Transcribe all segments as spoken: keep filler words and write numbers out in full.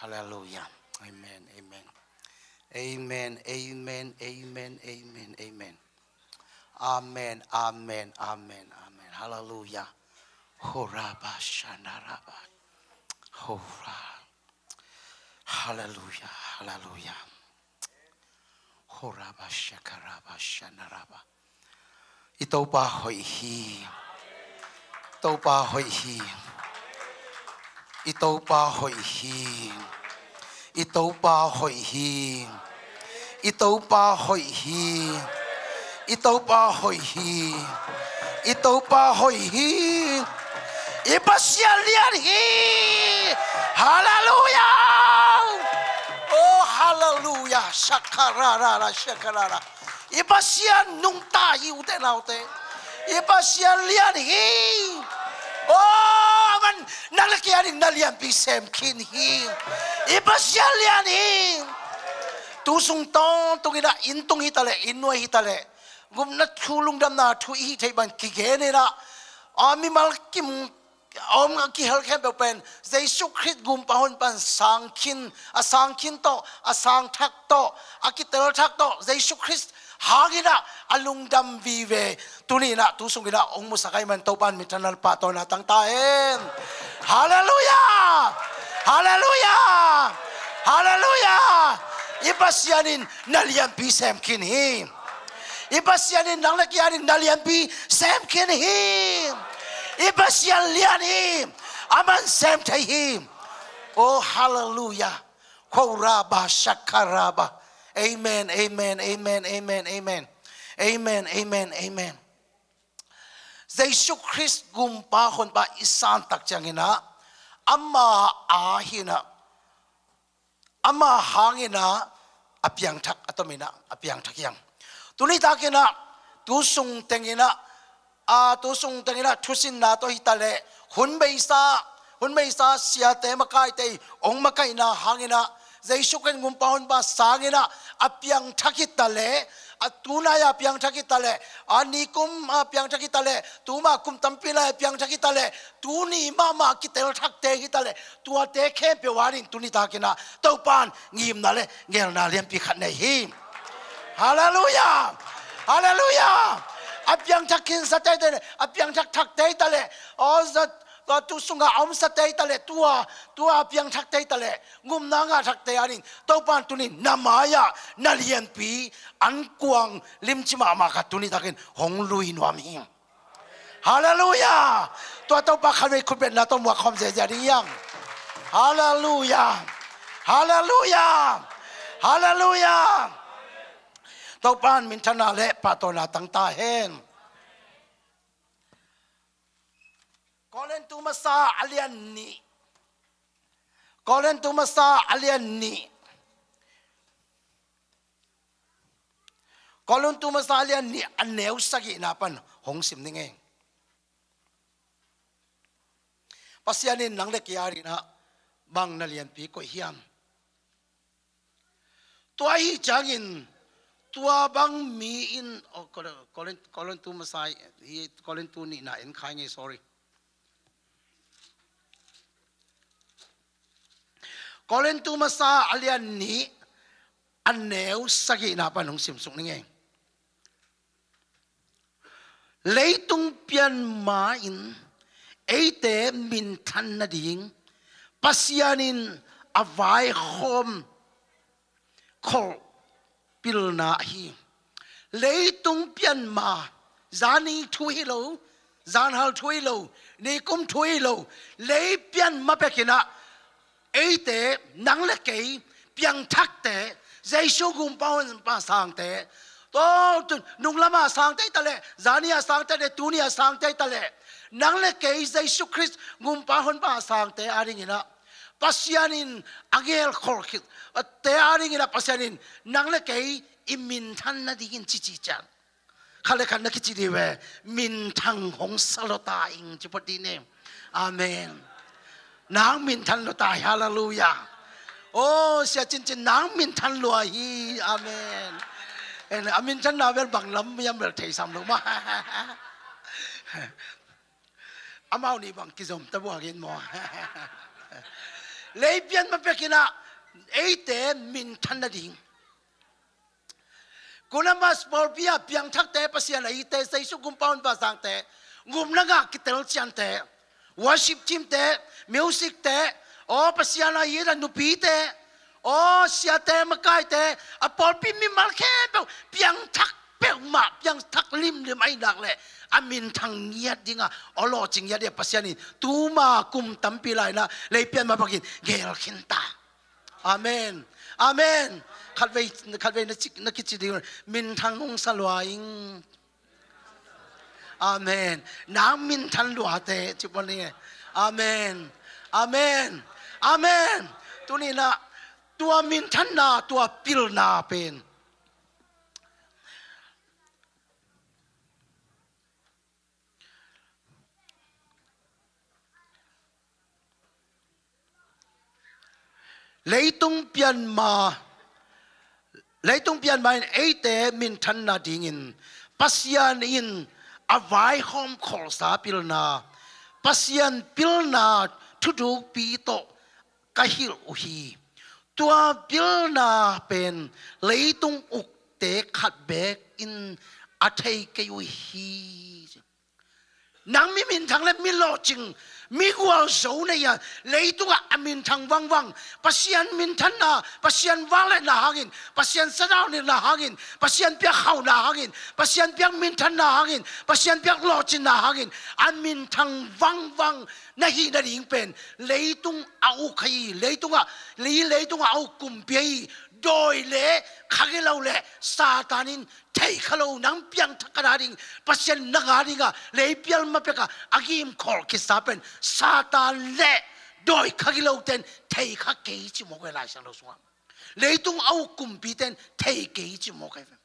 Hallelujah. Amen. Amen. Amen. Amen. Amen. Amen. Amen. Amen. Amen. Amen. Amen. Hallelujah. Horaba shandaraba. Hora. Hallelujah. Hallelujah. Horaba shakaraba shandaraba. I Topa hoih hi. I Topa hoih hi. I Topa hoih hi. I Topa hoih hi. I Topa hoih hi. I Topa hoih hi. I Topa hoih hi. I Pasian lian hi. Hallelujah. Oh, hallelujah. Shakarara, shakarara. I Pasian nungta hi, ute naute. I Pasian lian hi. Oh, aman nang le kei ading na lianpi sem khin hi. I Pasian lian hi. Tu sung tawntung in ah, inn tung hi taleh, inn nuai hi taleh, gupna thu, lungdamna thu i hih theih bang kigen in ah, a mimal kim a om a kihel khempeuh pen Jesu Khrist gumpa honpa in sang khin, a sang khin tawh, a sang thak tawh, a kitel thak tawh, Jesu Khrist hang in ah a lungdam vive. Tuni in ah, tu sung in ah hong musak ahih man Topa in minthanna, pahtawina tang ta hen. Hallelujah! Hallelujah! Hallelujah! I Pasian in na lianpi sem khin hi. I Pasian in nang le kei ading na lianpi sem khin hi. I Pasian lian hi. Aman sem thei hi. Oh, hallelujah. Koraba shakaraba. Amen, amen, amen, amen, amen. Amen, amen, amen. Jesu Khrist gumpa honpa i san tak ciangin ah, ama a hi in ah, ama hang in ah a piangthak, a tom in ah a piangthak hi hang. Tuni tak in ah, tu sung teng in ah, a, tu sung teng in ah thusinna tawh hi taleh, hun beisa, hun beisa siate makaite i hong makaihna hang in ah, Jesu Khrist gumpa honpa sang in ah a piangthak hi taleh, a tu nai-a piangthak hi taleh, a nikum a piangthak hi taleh, tuma kum tampi lai-a piangthak hi taleh, tuni mahmah kitel thakte hi taleh, tuate khempeuh ading tuni tak in ah Topa in ngimna le ngelna lianpi khat nei hi. Hallelujah! Hallelujah! A piangthak khinsa teitei, a piangthak thak teitei leh, aw, za, za, tu sungah a omsa teitei leh, tua, tua a piangthak teitei leh, gupna ngah thakte ading Topa in tuni na mai-ah na lianpi ankuang limci mahmah khat tuni takin hong lui nuam hi. Hallelujah! Tua Topa khatvei khutbetna tawh muak khawm ziahziah ding hi hang. Hallelujah! Hallelujah! Hallelujah! Topa in minthanna le pahtawina tang ta hen. Korintu masa a lian nih. Korintu masa a lian nih. Korintu masa a lian nih a neu sagihna pan hong sim ning ei. Pasian in nang le kei adingin ah bang na lianpi koih hiam? Tua ahih ciangin tua bang mi in, oh, Korin-, Korin-, Korintu masa hi, Korintu nihna en kha ing ei, sorry. Korintu masa a lian nih a neu sagihna pan hong simsuk ning ei. Leitung pian ma-in eite minthan nading Pasian in a vaikhawm kholh pilna ahi. Leitung pian ma, zani thu hi lo, zanhal thu hi lo, nikum thu hi lo, lei pian ma bekin ah eite, nang le kei piangthakte, Jesu gumpa honpa sangte, tua tu nunglam a sangte hi taleh, zani a sangte hi taleh, tuni a sangte hi taleh, nang le kei Jesu Khrist gumpa honpa sangte adingin ah Pasian in a gelkholh khit, a te adingin ah Pasian in nang le kei i minthan nadingin cici ciang, khat le khat na kici dih ve, minthang hong sa lua ta ing, ci phot dih ni. Amen. Nang minthan lua ta hi, hallelujah. Oh, sia cincin nang minthan lua hi. Amen. En, a minthanna bel bang lam hiam bel thei sam lo mah. Amau nih bang kizom ta buak in maw? Leipian ma pekinah eite minthan nading. Kunamas pawlpi ah piangthakte, Pasian a itte, Jesu gumpa honpa sangte, gupna ngah kitelciante, worship teamte, music te, aw Pasian a it a nupite, aw siate, makaite, a pawlpi mimal khempeuh piangthak peuhmah, piangthak limlim ahi nak leh a minthang ngiat dingah, aw lawhcing ngiat dingah Pasian in tuma kum tampi lainah leipian ma pekin geel khinta. Amen. Amen. Khatvei, khatvei na ci, na kici ding, minthang hong sa lua ing. Amen. Nang minthan luate ci pua ni. Amen. Amen. Amen. Tuninah tua minthanna, tua pilna pen Leitung pianma, leitung pianma in eite minthan nadingin Pasian in a vaihawm kholhsa pilna, Pasian pilna thudukpi tawh ka hilh uh hi. Tua pilna pen leitung ukte khat beek in a thei kei uh hi. Nang mi minthang le mi lawhcing, mi gualzo na hia, leitungah a minthang vangvang, Pasian minthanna, Pasian vangliatna hangin, Pasian sadaunitna hangin, Pasian piak hauhna hangin, Pasian piak minthanna hangin, Pasian piak lawhcinna hangin a minthang vangvang na hih nading pen leitung a uk hi. Leitungah, lei, leitungah a uk kumpi hi. Dawi le khagilo le Satan in thei kha lo. Nang piangthak ka na ding, Pasian na ngah dinga leipial ma peka a gimkholh khitsa pen Satan le dawi khagiloten thei kha kei ci mawk ve. Lai Siangtho sungah leitung a uk kumpiten thei kei ci mawk ve.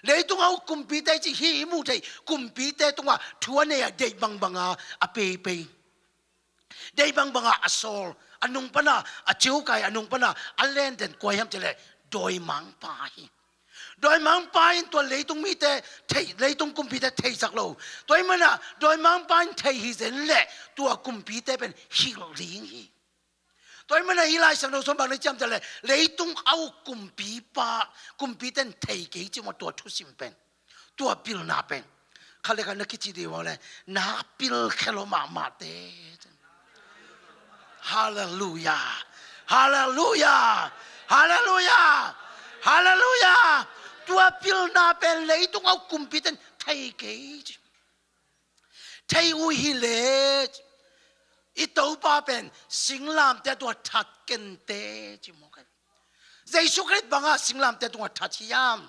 Leitung a uk kumpite ci hi i mu thei kumpite tungah thu a nei a, deih bangbanga a peipei, deih bangbanga a sawl, a nung pana a ciukai, a nung pana a lenten kua hiam cileh dawimangpa hi. Dawimangpa in tua leitung mite thei, leitung kumpite theisak lo. Tua hi mana dawimangpa in thei hi zen leh tua kumpite pen hilh ding hi. Tua hi mana hih Lai Siangtho sung bang na ciam cileh leitung a uk kumpipa, kumpiten thei kei ci maw tua thusim pen, tua pilna pen. Khat le khat na kici dih uh le, na pil khelo mahmahte. Halleluiah. Halleluiah. Halleluiah. Halleluiah. Tua pilna pen leitung a uk kumpiten thei kei ci. Thei uh hi le, i Topa pen singlamte tua that kente ci mawk hi. Jesu Khrist banga singlamte tungah that hiam?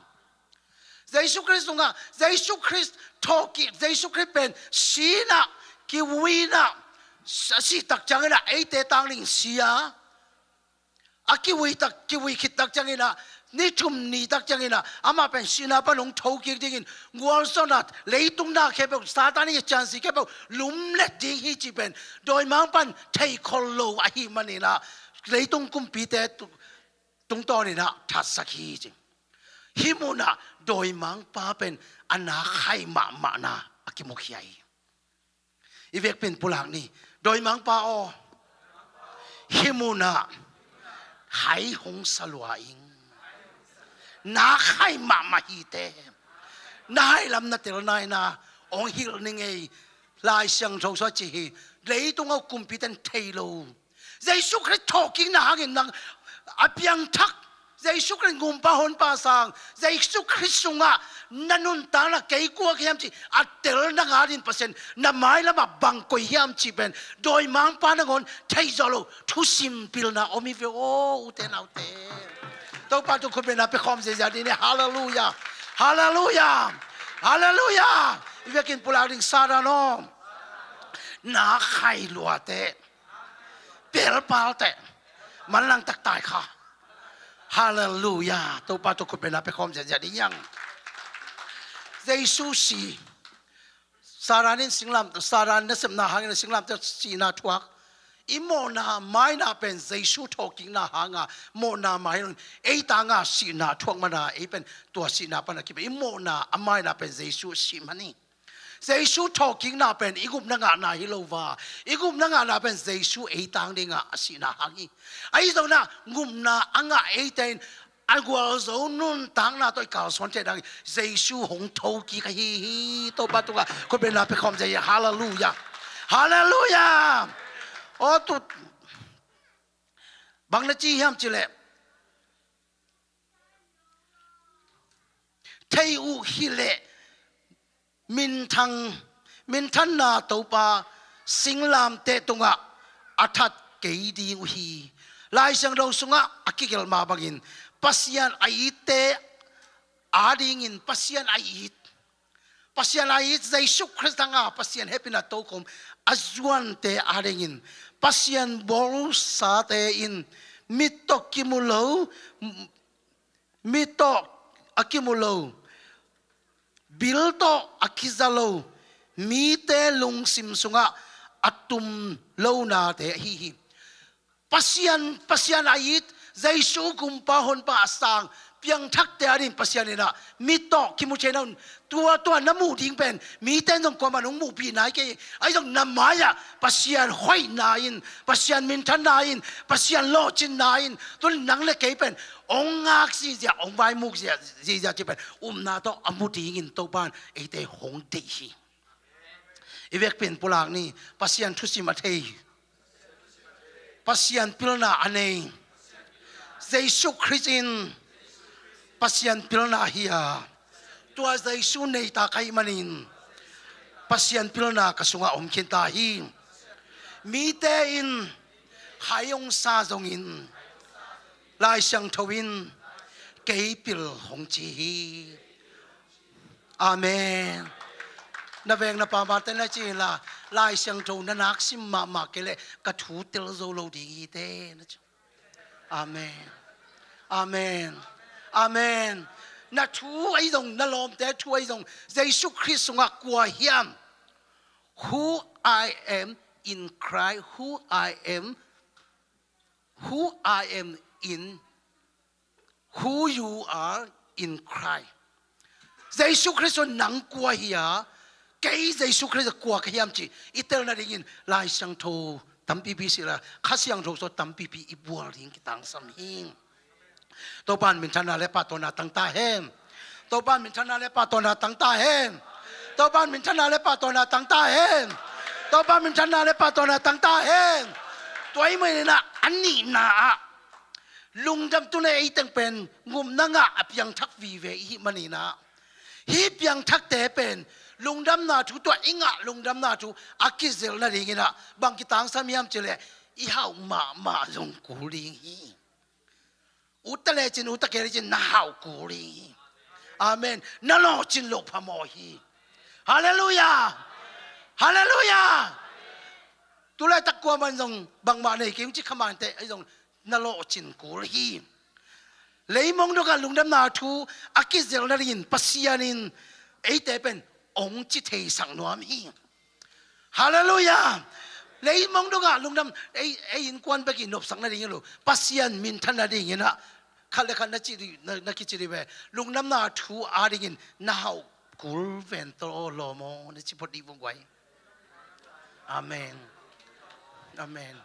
Jesu Khrist tungah, Jesu Khrist thawhkik, Jesu Khrist pen sinah, kiwinah, a sih tak cianginah eite tangling sia. A kiwui tak, kiwui khit tak cianginah, ni thum ni tak cianginah amah pen sihna pan hong thokik dingin gualzawhna, leitung na khempeuh, Satan i ciansi khempeuh lumlet ding hi ci pen dawimangpan theikhol lo ahih maninah leitung kumpite tu, tungtawninah thatsak hi ci. Hih munah dawimangpa pen a na khai mahmahna a kimukhia hi. I vekpi-in pulak ni. Dawimangpa aw, hih munah hai hong sa lua ing. Na khai mahmah hi te. Na hai lam na tel naina hong hilh ni ngei. Lai Siangtho sua ci hi. Leitung a uk kumpiten thei lo. Jesu Khrist thawhkikna hangin nang a piangthak, Jesu Khrist gumpa honpa sang, Jesu Khrist sungah na nuntakna kei kua ka hiam ci a tel na ngadin Pasian na mailamah bang koih hiam ci pen dawimangpa nangawn theizawh lo thusim pilna om hi ve aw ute naute. Topa tung khutbetna pekhawm ziazia dih ni. Halleluiah. Halleluiah. Halleluiah. I vekin pulak ding Satan aw, na khai luate. Pelpalte manlang taktai kha. Halleluiah. Topa tung khutbetna pekhawm ziazia dih niang. Jesu si. Satan in singlam, Satan nasepna hangin singlamte sihna thuak. I mawhna maina pen Jesu thawhkikna hanga mawhna mai in ei tanga sihna thuak mana ei pen tua sihna pana kipe. I mawhna a maina pen Jesu sih mani. Jesu thawhkikna pen i gupna ngahna hi lo va. I gupna ngahna pen Jesu ei tang dingah a sihna hang hi. Ahi zongin ah gupna a ngah eite in a gualzo nuntakna tawh i kalsuan thei ding Jesu hong thokik ahi hi. Topa tungah khutbetna pia khawm zia hi. Halleluiah. Halleluiah. Aw tu, bang na ci hiam cih leh, thei uh hi leh minthang, minthanna Topa singlamteh tungah a that kei ding uh hi. Lai Siangtho sungah a kigelh mah bangin Pasian a itte adingin Pasian a it, Pasian a it Jesu Khrist tangah Pasian hehpihna tokhom a zuante adingin Pasian bawlsate in mit tawh kimu lo, mit tawh a kimu lo, bil tawh a kiza lo, mite lungsim sungah a tum lonate ahi hi. Pasian, Pasian a it, Jesu Kumpa Honpa a sang piangthakte ading Pasian in ah mit tawh kimu thei nawn. Tua, tua na muh ding pen mite in zong kuamah in hong muhpih nai kei. Ahi zong na mai-ah Pasian hoihna in, Pasian minthanna in, Pasian lawhcinna in, tu-in nang le kei pen hong ngak zihziah, hong vaimuk zia, zihziah cih pen upna tawh a mu dingin Topa in eite hong deih hi. I vekpi-in pulak ni. Pasian thusim a thei, Pasian pilna a nei Jesu Khrist in Pasian pilna hi a, tua Jesu nei ta ka hih manin Pasian pilna ka sungah om khinta hi. Mite in hai hong sa zongin Lai Siangtho in kei pil hong ci hi. Amen. Na veng na pamate na ci inla, Lai Siangtho na naksim mahmah kei leh ka thu tel zo lo ding hi te na ci. Amen. Amen. Amen. Na thu ahi zong, na lawmte thu ahi zong, Jesu Khrist sungah kua hiam? Who I am in Christ, who I am, who I am in, who you are in Christ. Jesu Khrist nang kua hi a, kei Jesu Khrist kua ka hiam cih i tel nadingin Lai Siangtho tampipi sila, Kha Siangtho sung tampipi i bual ding kitangsam hi. Topa in minthanna le pahtawina tang ta hen. Topa in minthanna le pahtawina tang ta hen. Topa in minthanna le pahtawina tang ta hen. Topa in minthanna le pahtawina tang ta hen. Tua ahih manin ah a nihna ah, lungdam, tuni ei teng pen gupna ngah a piangthak vive i hih manin ah, hih piangthakte pen lungdamna thu, tua i ngah lungdamna thu a kizelh nadingin ah bang kitangsam hiam cih leh, i hauh mahmah zong kul ding hi. Ut ta lecin, ut ta kei lecin na hauh kul ding hi. Amen. Na lawhcin loh phamawh hi. Halleluiah. Halleluiah. Tu laitak kuamah in zong bangmah nei kei ung ci kha mah inteh, ahi zong na lawhcin kul hi. Leimong dongah lungdamna thu a kizelh nadingin Pasian in eite pen hong ci theisak nuam hi. Halleluiah. Leimong dongah lungdam, ei, ei innkuan bek i nopsak nading hi lo, Pasian minthan nadingin ah khat le khat na ci ding, na, na kici ding ve. Lungdamna thu adingin na hauh kul ven tawh lawm aw, na ci phot dih vung guai. Amen. Amen.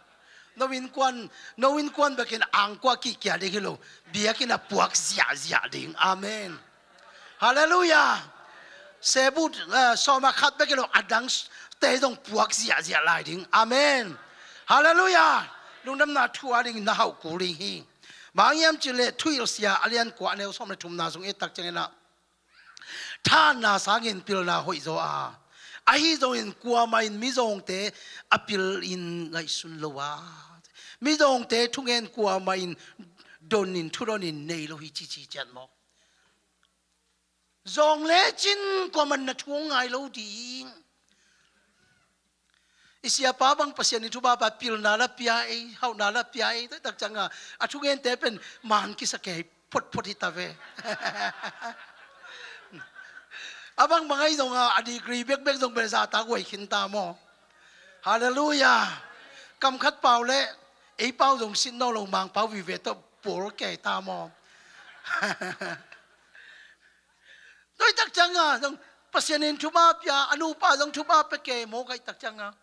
No innkuan, no innkuan bekin angkuah kihkia ding hi lo, biakinn ah puak ziahziah ding. Amen. Halleluiah. Sebu, eh, sawm ah khat bek hi lo, a dangte zong puak ziahziah lai ding. Amen. Halleluiah. Lungdamna thu adingin na hauh kul ding hi. Bang hiam cih leh Thuhilhsia a lian kua, a neu sawm le thumna sung i et tak ciangin ah, thahatna sangin pilna hoih zaw a, ahi zongin kuamah in mizawngte a pil in ngaihsun lo a, mizawngte thungen kuamah in donin, thudonin nei lo hi, cici ciat maw? Zawng lecin kuamah in na thu hong ngai lo ding. I siapa bang Pasian in thupha pia, pilna la pia ei, hauhna la pia ei, tak ciangin a thungente pen man kisa kei photphot hi ta ve. A bangbang ahi zongin a degree bekbek zong pen zahtak huai khin ta maw? Halleluiah. Kam khat pau le ei pau zong sin nawn lo, Mangpau vive tawh pawl kei ta maw? Tua hi tak ciangin zong Pasian in thupha pia, a nupa zong thupha pia kei mawk ahih tak cianga,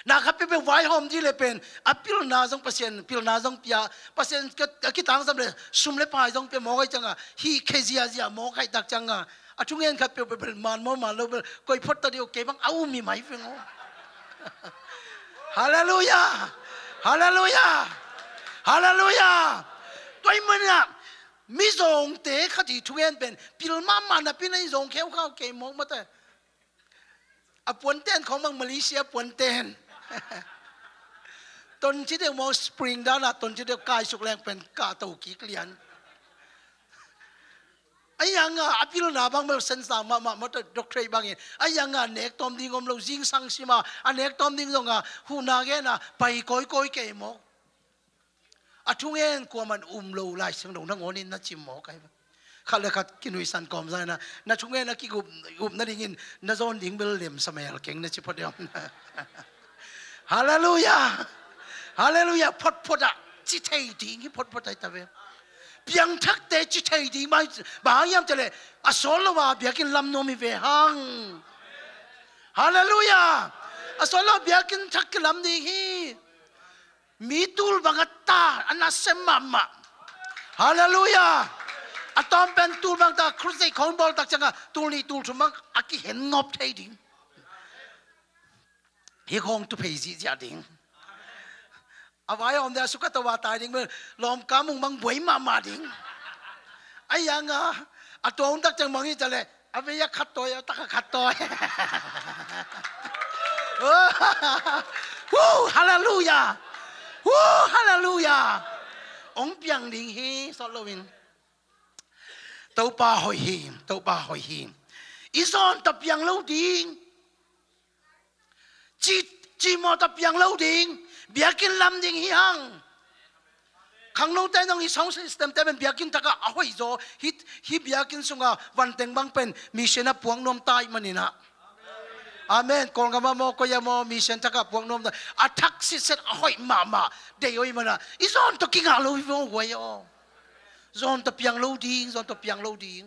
na khat peuhpeuh vaihawm dih leh pen a pilna zong Pasian, pilna zong pia, Pasian ka, ka kitangsam leh sum leh pai zong pia mawk ahih cianga, hih khe ziazia mawk ahih tak cianga, a thungen khat peuhpeuh bel man maw man lo bel koi phot ta dih uh, kei bang a um hi mai veng aw. Halleluiah. Halleluiah. Halleluiah. Tua ahih manin ah mizawngte khat i thungen pen pil mahmah napi-in ah i zawng kheukhau kei mawk mate. A puanten khawng bang Malaysia puanten. Tonci deuh maw, spring dan a tonci deuh kaisuk leng pen kahto kik lian. Ahi hanga a pilna bang bel sensang mahmah mate, doctorate bangin. Ahi hanga nek tawm ding om lo, zingsang sim a a nek tawm ding zonga huhna gen a pai kawikawi kei mawk. A thungen kuaman um lo, Lai Siangtho nangawnin na cim mawk ahi. Khat le khat kinuihsan kawmzai na, na thungen a kigup, gup nadingin na zawn ding bel lemsa mel keng na ci phot deuh. Halleluiah. Halleluiah. Photphot ah ci thei ding hi, photphot ahi ta ve. Piangthakte ci thei ding, bang hang hiam cih leh a sawt lo a biakinn lam nuam hi ve hang. Halleluiah. A sawt lo a biakinn thak kilam ding hi. Mi tul bang a ta, a nasem mahmah. Halleluiah. A tawm pen tul bang ta, crusade khawng bawl tak cianga tul nih tul thum bang a kihen ngawp thei ding. Hih khawng tu phei zihziah ding. A vai a om deuh a suk a to a tai ding bel lawmka mung bang buai mahmah ding. Ahi hanga a tua hun tak ciang bang hi ta leh a vei a khat tawi, a tak a khat tawi. Woo, halleluiah. Woo, halleluiah. Hong piang ding hi, sawt loin. Topa hoih hi, Topa hoih hi. I zawn tawh piang lo ding. Ci, cimawh tawh piang lo ding. Biakinn lam ding hi hang. Khangnote zong hih sound system te pen biakinn thakah a hoih zaw. Hih, hih biakinn sunga vanteng bang pen mission a puak nuam ta ahih manin ah. Amen. Kawlgam ah maw, koi ah maw, mission thakah puak nuam ta. A thak sitset a hoih mahmah. Deih hoih mana. I zawn tawh kingah lo hi vong huai aw. Zawn tawh piang lo ding, zawn tawh piang lo ding.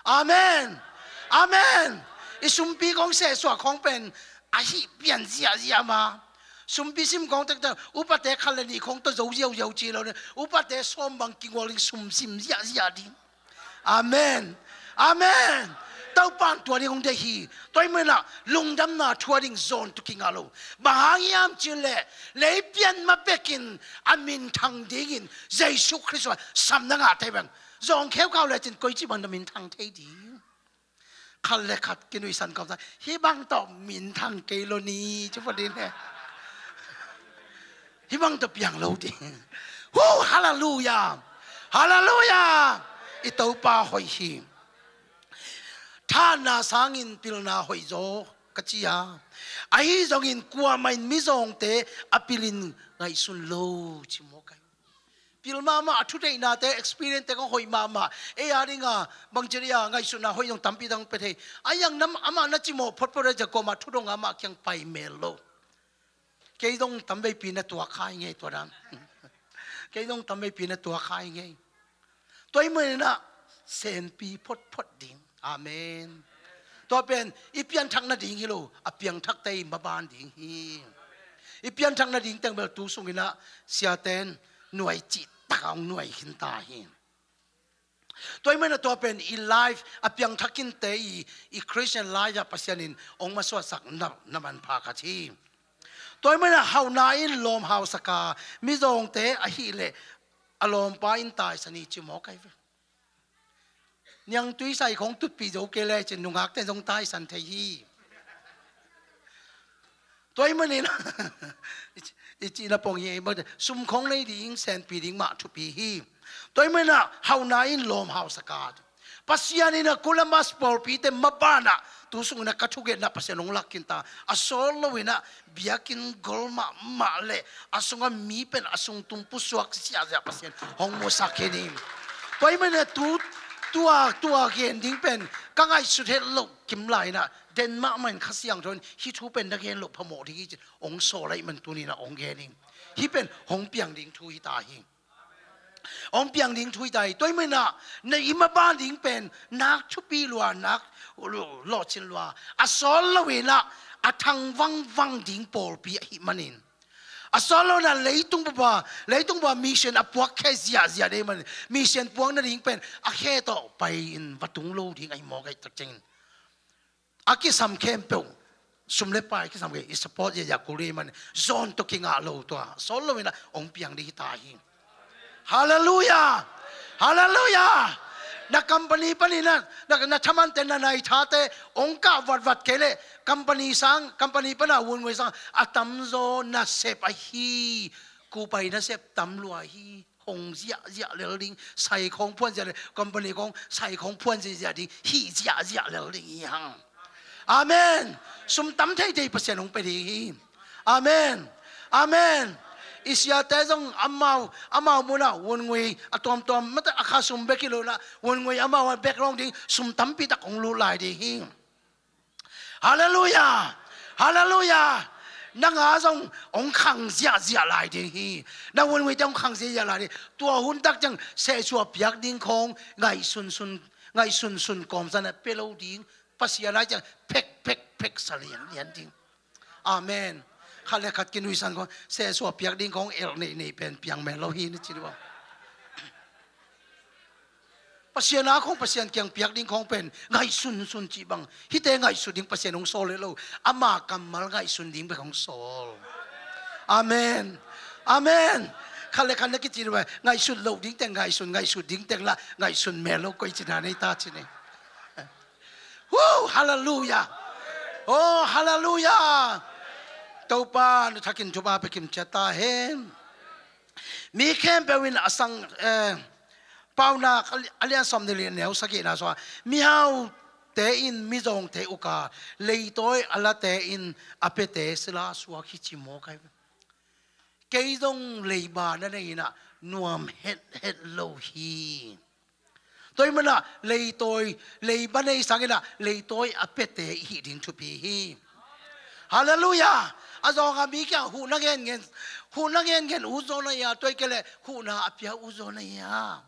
Amen. Amen. I sumpi kong sehsuah khawng pen a hih pian ziahziah ma. Sumpi sim kong tektek upate khat le nih khawng tawh zo ziauziau ci lo ne. Upate sawm bang kingual ding, sum sim ziahziah ding. Amen. Amen. Topa in tua ding hong deih hi. Tua ahih manin ah lungdamna thu a ding zawn tawh kingah lo. Bang hang hiam cih leh lei pian ma bekin a minthang dingin Jesu Khrist ah sam na ngah thei bang. Zawng kheukhau lecin koici bang na minthang thei ding. Khat le khat kinuihsan kawmzai, hih bang tawh minthang kei lo ni, ci phot ding hi. Hih bang tawh piang lo ding. Hu, halleluiah. Halleluiah. I Topa hoih hi. Thahatna sangin pilna hoih zaw ka ci a. Ahi zongin kuamah in mizawngte a pilin ngaihsun lo, ci mawk ahi. Pil mahmah, a thudeihnate, experience te kong hoih mahmah. Ei a dinga bangci dia ngaihsutna hoih zong tampi dang pia thei. A yang nam amah na cimawh photphot a zia kuamah thudong amah kiang pai mel lo. Kei zong tamveipi na tuak kha hi ngei tua dan. Kei zong tamveipi na tuak kha hi ngei. Tua ahih manin ah senpi photphot ding. Amen. Tua pen i pianthak nading hi lo, a piangthakte i maban ding hi. I pianthak nading teng bel tu sungin ah siaten nuai cih taka hong nuai khin ta hi. Tua ahih manin ah tua pen i life, a piangthak khinte i, i Christian life ah Pasian in hong masuaksak na, na manpha khat hi. Tua ahih manin ah hauhna in lawm hausak a, mizawngte ahih leh a lawmpa in taisan hi ci mawk ahi ve. Niangtui sai khawng tutpih zo kei lecin nungakte zong taisan thei hi. Tua ahih manin i ci, i cihna pong hi, sum khawng nei ding, senpi ding mah thupi hi. Tua ahih manin ah hauhna in lawm hausak a. Pasian in a Columbus pawlpite maban ah tu sungin ah ka thugenna Pasian hong lak khin ta. A sawt loin ah biakinn gol mahmah le a sunga mi pen a sung tung pusuak ziahziah Pasian hong musak khin hi. Tua ahih manin ah tu, tua, tua gen ding pen ka ngaihsut het loh kim lai-in ah den mahmah in Kha Siangtho in hih thu pen na gen loh phamawh ding hi ci-in hong sawl ahih man tuni-in ah hong gen hi. Hih pen hong piang ding thu hi ta hi. hong piang ding thu hi ta hi. Tua ahih manin ah na i ma ban ding pen nak thupi lua, nak lawhcin lua, a sawt lo in ah a thang vangvang ding pawlpi ahih manin, a sawt lo in ah leitung bup ah, leitung bup ah mission a puak khe ziahziah ding ahih manin, mission puak nading pen a khe tawh pai in va tung lo ding ahi mawk ahih tak ciangin, a kisam khempeuh, sum le pai kisam khempeuh i support ziahziah kul ding ahih manin, zawn tawh kingah lo, tua sawt lo in ah hong piang ding hi ta hi. Halleluiah! Halleluiah! Na company panin ah na, na thamante, na nai thate hong kah vatvat kei leh, company sang, company pan a Wunngui sang a tamzaw nasep ahi, kupai nasep tam lua hi. Hong ziahziah lel ding, sai khawng phuan ziah lel, company khawng sai khawng phuan ziahziah ding, hih ziahziah lel ding hi hang. Amen. Sum tam theithei Pasian hong pia ding hi. Amen. Amen. I siate zong amau, amau mun ah Wunngui a tuamtuam, mate, a kha sum bek hi lo in ah, Wunngui amau a bek lawng ding, sum tampi tak hong lut lai ding hi. Halleluiah. Halleluiah. Nang a zong hong khang ziahziah lai ding hi. Na Wunnguite hong khang ziahziah lai ding. Tua hun tak ciang sehsuah piak ding khawng ngaihsunsun, ngaihsunsun kawmsan a pia lo ding. Pasian a ciang phek phek phek sa lianlian ding. Amen. Khat le khat kinuisan khawng, sehsuah piak ding khawng el neih neih pen piang mel lo hi, na ci dih bang. Pasian a khawng, Pasian kiang piak ding khawng pen ngaihsunsun cih bang. Hihte ngaihsut ding Pasian hong sawl hi lo. Ama kammal ngaihsun ding bek hong sawl. Amen. Amen. Khat le khat na kici dih bang. Ngaihsut loh ding teng ngaihsun, ngaihsut ding teng lah ngaihsun mel lo, koi ci dan ei ta ci ni. Woo! Halleluiah! Oh, halleluiah! Topa na thakin thupha pia kim ciat ta hen. Mi khempeuh in a sang, eh, Paunak a li-, a lian sawm nih le li, a neu sagihna sungah, mihaute in mizawngte uk a, leitawi a late in a piate sila suak hi ci mawk hi. Kei zong leiba na nei in ah nuam hethet lo hi. Tua ahih manin ah leitawi, leiba nei sangin ah leitawi a piate i hih ding thupi hi. Halleluiah. A zawng a mi kiang huhna ngen ngen, huhna ngen ngen ut zaw na hia, tua hi kei leh huhna a pia ut zaw na hia.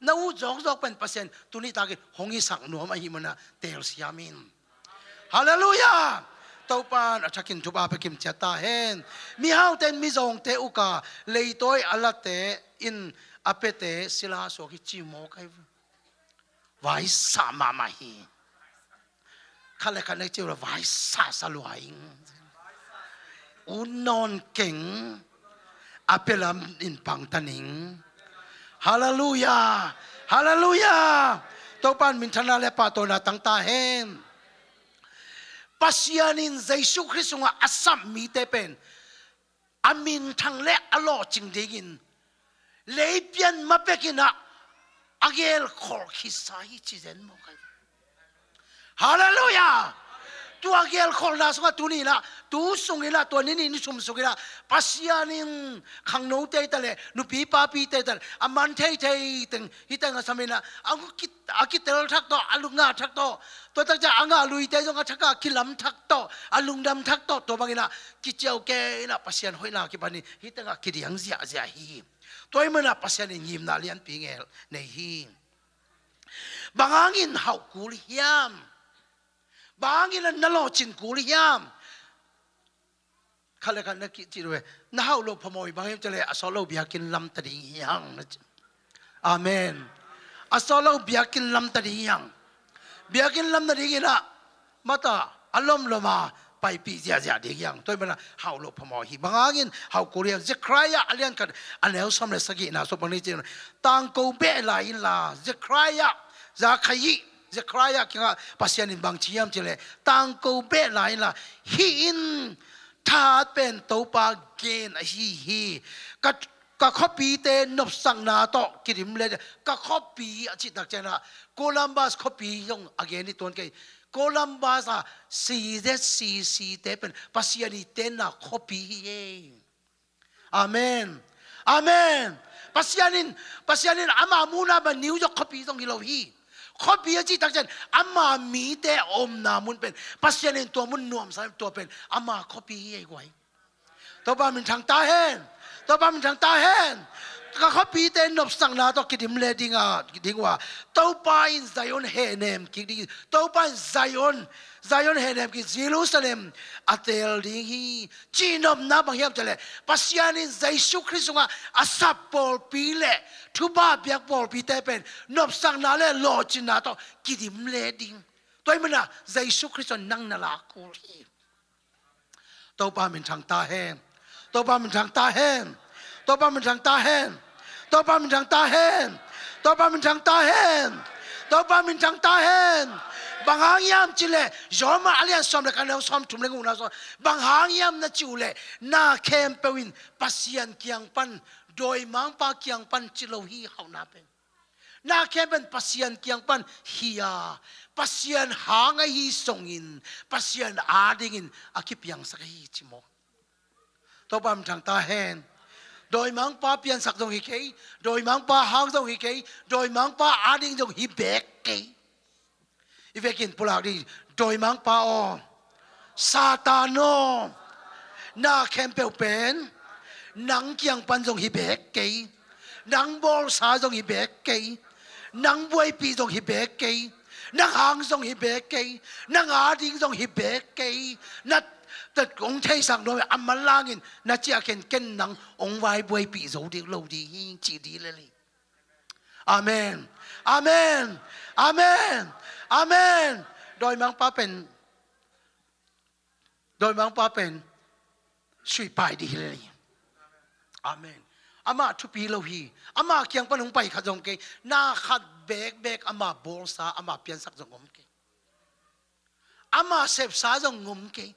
Na ut zawkzawk pen Pasian tuni takin hong hisak nuam ahih manin ah telsiam in. Halleluiah. Topa in a thakin thupha pia kim ciat ta hen. Mihaute in mizawngte uk a, leitawi a late in a piate sila suak hi ci mawk hi. Vaisa mahmah hi. Khat le khat na ci uh leh vaisa sa lua ing. Ut nawn keng. A pia lam in pang ta ning. Halleluiah. Halleluiah. Topa in minthanna le pahtawina tang ta hen. Pasian in Jesu Khrist sungah a sap mite pen a minthang le a lawhcing dingin lei pian ma pek in ah a gelkholh khitsa hi ci zen mawk hi. Halleluiah. Tua gelkholhna sungah tuni in ah, tu sungin ah, tua ni nih ni thum sungin ah Pasian in khangnote hi ta leh, nupi papite hi ta leh, a man theithei teng hi teng a sam in ah, a ki, a kitel thak tawh, a lungah thak tawh, tua tak ciang a ngah luite zong a thak a kilam thak tawh, a lungdam thak tawh, tua bangin ah kiciau kei in ah Pasian hoihna kipan in hih teng ah kidiang ziahziah hi. Tua ahih manin ah Pasian in ngimna lianpi ngel nei hi. Bang hangin hauh kul hiam? Bang hangin na lawhcin kul hiam? Khat le khat na kici uh leh, na hauh loh phamawh hi, bang hiam cih leh a sawt lo biakinn lam ta ding hi hang, na ci. Amen. A sawt lo biakinn lam ta ding hi hang. Biakinn lam nadingin ah mata a lomlom a paipih ziahziah ding hi hang. Tua ahih manin ah hauh loh phamawh hi. Bang hangin hauh kul hiam? Zekhariah a lian khat a neu sawm le sagihna sungah bang na ci uh leh, tangko beh lai inla, Zekhariah, Zakhaih, Zekhariah kiangah Pasian in bang ci hiam cih leh, tangko beh lai inla, hih in thahat pen Topa gen ahi hi. Ka, ka khuapite nopsakna tawh kidim le, ka khuapi a cih tak ciangin ah Columbus khuapi zong a gen hi tuan kei. Columbus a C Z C C te pen Pasian i tenna khuapi hi ei. Amen. Amen. Pasian in, Pasian in ama muhna bang New York khuapi zong hi lo hi. Khuapi a cih tak ciang ama mite omna mun pen, Pasian in tua mun nuamsa, tua pen ama khuapi hi ei guai. Topa minthang ta hen. Topa minthang ta hen. ka khuapite nopsakna tawh kidim le ding a, ding uh a, Topa in Zion hehnem kik ding hi. Topa in Zion, Zion hehnem kik, Jerusalem a teel ding hi. Cihnopna bang hiam cih leh Pasian in Jesu Khrist sungah a sap pawlpi le thupha piak pawlpite pen nopsakna le lawhcinna tawh kidim le ding. Tua ahih manin Jesu Khrist tawh nang na lak kul hi. Topa minthang ta hen. Topa minthang ta hen. Topa minthang ta hen. Topa minthang ta hen. Topa minthang ta hen. Topa minthang ta hen. Bang hang hiam cih leh Roma a lian sawm le khat, a neu sawmthum le gukna sung, bang hang hiam na cih uh leh, na khempeuh in Pasian kiang pan, dawimangpa kiang pan ci lo hi, hauhna pen. Na khempeuh in Pasian kiang pan hi a, Pasian hang ahi zongin, Pasian adingin a kipiangsak ahi ci mawk. Topa minthang ta hen. Dawimangpa piansak zong hi kei, dawimangpa hang zong hi kei, dawimangpa ading zong hi beek kei. I vekin pulak dih, dawimangpa aw, Satan aw, na khempeuh pen nang kiang pan zong hi beek kei, nang bawlsa zong hi beek kei, nang buaipih zong hi beek kei, nang hang zong hi beek kei, nang ading zong hi beek kei. Na, na hong theisak nuam a, a manlangin na ciah khen, ken nang hong vai buaipih zo ding lo ding hi, ci dih lel hi. Amen. Amen. Amen. Amen. Dawimangpa pen, dawimangpa pen suihpai dih hi lel hi. Amen. Amah thupi lo hi. Amah kiang pan hong pai khat zong kei. Na khat bekbek amah bawlsa, amah piansak zong om kei. Amah sepsa zong om kei.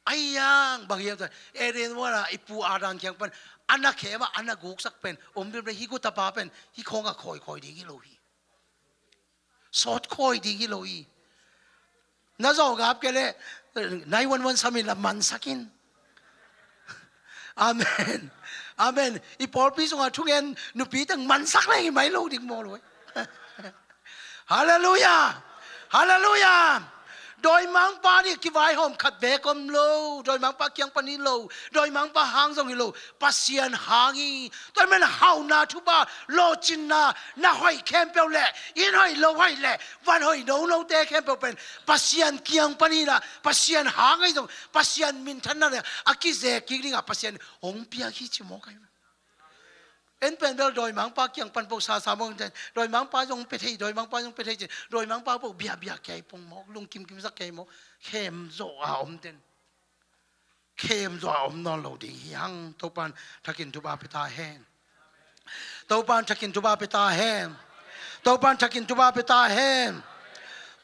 Ahi hang bang hiam cih leh, Eden huan a i pu Adam kiang pan a na khem a, a na guksak pen, om bek leh hih gutapa pen hih khawng a khawikhawi ding hi lo hi. Sawtkhawi ding hi lo hi. Na zawh ngap kei leh nine one one sam in la mansak in. Amen. Amen. I pawlpi sungah thungen nupi teng mansak leng hi mai lo ding maw lo. Halleluiah. Halleluiah. Dawimangpa nih kivaihawm khat beek om lo. Dawimangpa kiang pan hi lo. Dawimangpa hang zong hi lo. Pasian hang hi. Tua ahih manin hauhna, thupha, lawhcinna, na hoih khempeuh le, in hoih lo hoih le, van hoih nonote khempeuh pen Pasian kiang pan hi a, Pasian hang ahi zong, Pasian minthanna le a kizek kik dingah Pasian hong piak hi ci mawk ahi. En pen bel dawimangpa kiang pan peuh sasa mawk in, dawimangpa zong pia thei, dawimangpa zong pia thei ci, dawimangpa peuh biakbiak kei pong mawk, lungkimkimsak kei mawk, khem zawh a om ten. Khem zawh a om nawn lo ding hi hang. Topan thakin thupha pia ta hen. Topan thakin thupha pia ta hen. Topan thakin thupha pia ta hen.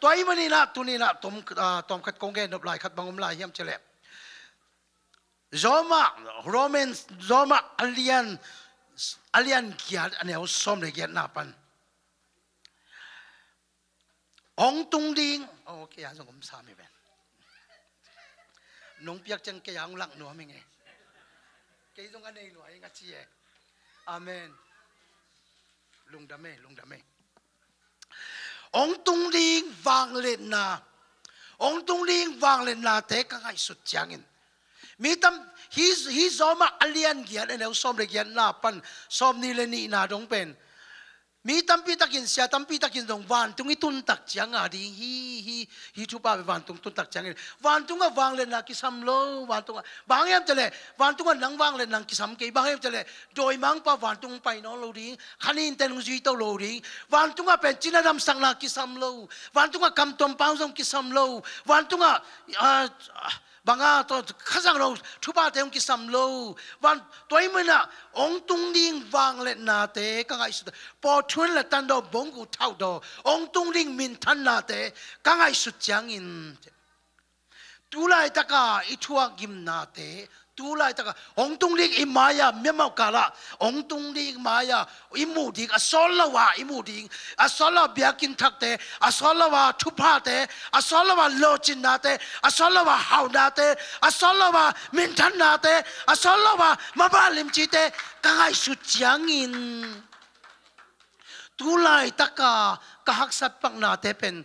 Tua ahih manin ah, tuni in ah, tawm, ah, tawmkhat kong gen nop lai khat bang om lai hiam cih leh, Roma, Romans, Roma a lian, a lian giat, a neu sawm le giatna pan. Hong tung ding. Oh, kei a zong om sam hi ven. Nong piak ciang kei a hong lak nuam hi nge. Kei zong a nei lua hi nga ci e. Amen. Lungdam e, lungdam e. Hong tung ding vangliatna, hong tung ding vangliatnate ka ngaihsut ciangin, mi tam, hih, hih Roma a lian giat, a neu sawm le giatna pan sawmnih le nihna dong pen, mi tampi takin, sia tampi takin zong vantung i tun tak ciang a ding hi, hi, hih thupha pen vantung tun tak ciangin, vantungah vangliatna kisam lo, vantungah, bang hang hiam cih leh, vantungah nang vangliatna kisam kei, bang hang hiam cih leh, dawimangpa vantung pai nawn lo ding, kha nin ten hong zui to lo ding. Vantungah pen cina damsakna kisam lo. Vantungah kamtuam pau zong kisam lo. Vantungah, ah, ah, bang a, tua, kha zang lo, thuphate hong kisam lo. Van, tua ahih manin ah, hong tung ding vangliatnate ka ngaihsut. Pawthuan le tandaw, bonggu thaudaw, hong tung ding minthannate ka ngaihsut ciangin, tu laitaka i thuak gimnate, tu laitaka hong tung ding i mai-ah, miamau kalah hong tung ding mai-ah i muh ding, a sawt lo-a i muh ding, a sawt lo-a biakinn thakte, a sawt lo-a thuphate, a sawt lo-a lawhcinnate, a sawt lo-a hauhnate, a sawt lo-a minthannate, a sawt lo-a mabah limcite ka ngaihsut ciangin, tu laitaka ka haksat paknate pen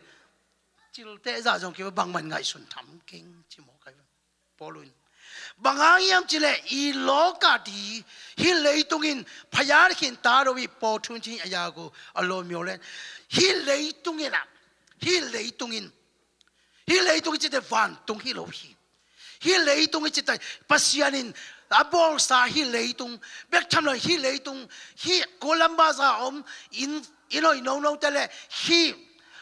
cilte zah zong kiva bangmah in ngaihsun tham keng ci mawk ahi. Paul in, Bang hang hiam cih leh i lawka di, hih leitung in phayar khin ta do i paw thun cing a ya ko a lawm myo le. Hih leitung in ah, hih leitung in, hih leitung in cite vantung hi lo hi. Hih leitung in cite Pasian in a bawlsa hih leitung, bek tham lo hih leitung, hih Columbus a om in, inn hoih nonote le hih,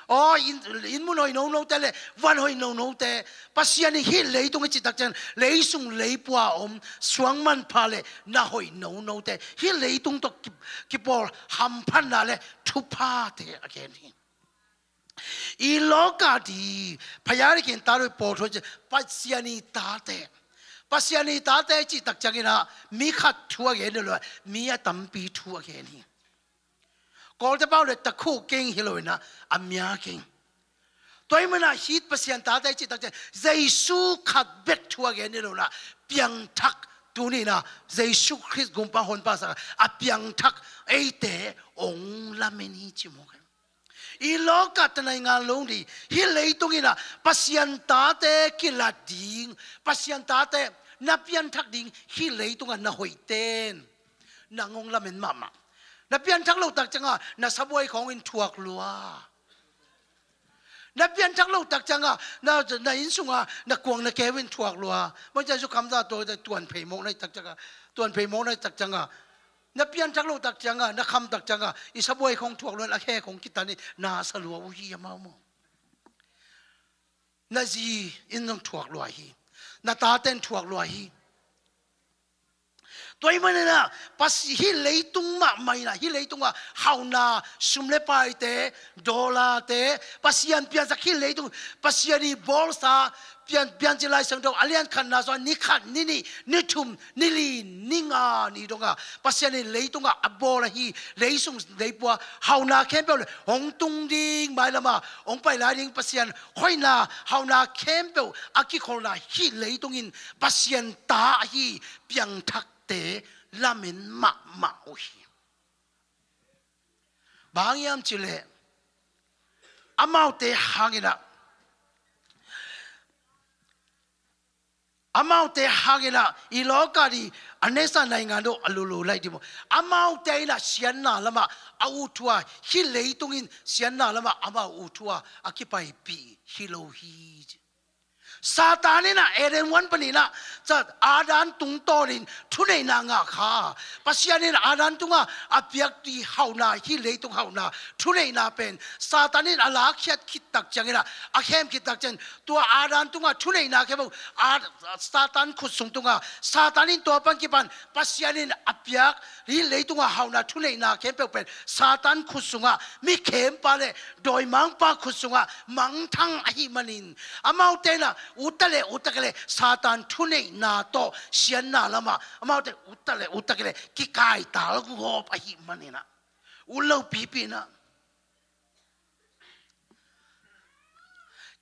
aw, inn, inn mun hoih nonote le van hoih nonote, Pasian in hih leitung i cih tak ciang, leisung leipua a om suangmanpha le na hoih nonote, hih leitung tawh ki, kipawl hamphatna le thuphate a gen hi. I lawka di, phayar khin ta do i paw thun cing, Pasian i tate. Pasian i tate i cih tak ciangin ah, mi khat thu a gen lo, mi a tampi thu a gen hi. Kawlte pau le takhu keng hi lo in ah, a mia keng. Tua ahih manin ah hih Pasian tate i cih tak ciang, Jesu khat bek thu a gen hi lo in ah, piangthak tuni in ah, Jesu Khrist gumpa honpa sak a piangthak eite hong lamen hi ci mawk hi. I lawka tanai ngal lo ding, hih leitung in ah Pasian tate kilat ding, Pasian tate na pianthak ding, hih leitung ah na hoihten nang hong lamen mahmah. Na pianthak loh tak ciangah na sabuai khawng in thuak lua. Na pianthak loh tak ciangah na, na inn sungah na kuang na keu in thuak lua. Mawngcia su khamza tua tuan phei mawk na i tak ciangah, tuan phei mawk na i tak ciangah, na pianthak loh tak ciangah, na kham tak ciangah, i sabuai khawng thuak lua in a khe khawng kitan in na sa lua uh hi a mau maw. Na zi in zong thuak lua hi. Na taten thuak lua hi. Tua ahih manin ah, Pasi-, hih leitung mahmah in ah, hih leitungah hauhna, sum le paite, dollar-te, Pasian piansak hih leitung, Pasian i bawlsa, pian, piancil Lai Siangtho a lian khatna sungah ni khat, ni nih, ni thum, ni li, ni nga ni dongah Pasian in leitungah a bawl ahi, leisung leipua hauhna khempeuh le hong tung ding, mailamah hong pai lai ding Pasian hoihna, hauhna khempeuh a kikholhna hih leitung in Pasian ta ahi piangthakte lamen mahmah uh hi. Bang hang hiam cih leh amaute hangin ah, amaute hangin ah i lawka di a neisa naingan do a lulu lai di maw. Amaute in ah siatna lamah a ut uh a, hih leitung in siatna lamah amau ut uh a, a kipaipih hi lo hi. Satan in ah Eden huan panin ah, ca, Adam tungtawnin thuneihna ngah kha. Pasian in Adam tungah a piak i hauhna, hih leitung hauhna, thuneihna pen Satan in a lakkhiat khit tak ciangin ah, a khem khit tak ciangin, tua Adam tungah thuneihna khempeuh, a, Satan khut sung tungah, Satan in tua pan kipan Pasian in a piak hih leitungah hauhna thuneihna khempeuh pen Satan khut sungah, mi khempa le dawimangpa khut sungah mangthang ahih manin, amaute in ah utta le utta kei le Satan thuneihna tawh siatna lamah amaute utta le utta kei le kikaital gawp ahih manin ah, ut lopipi in ah,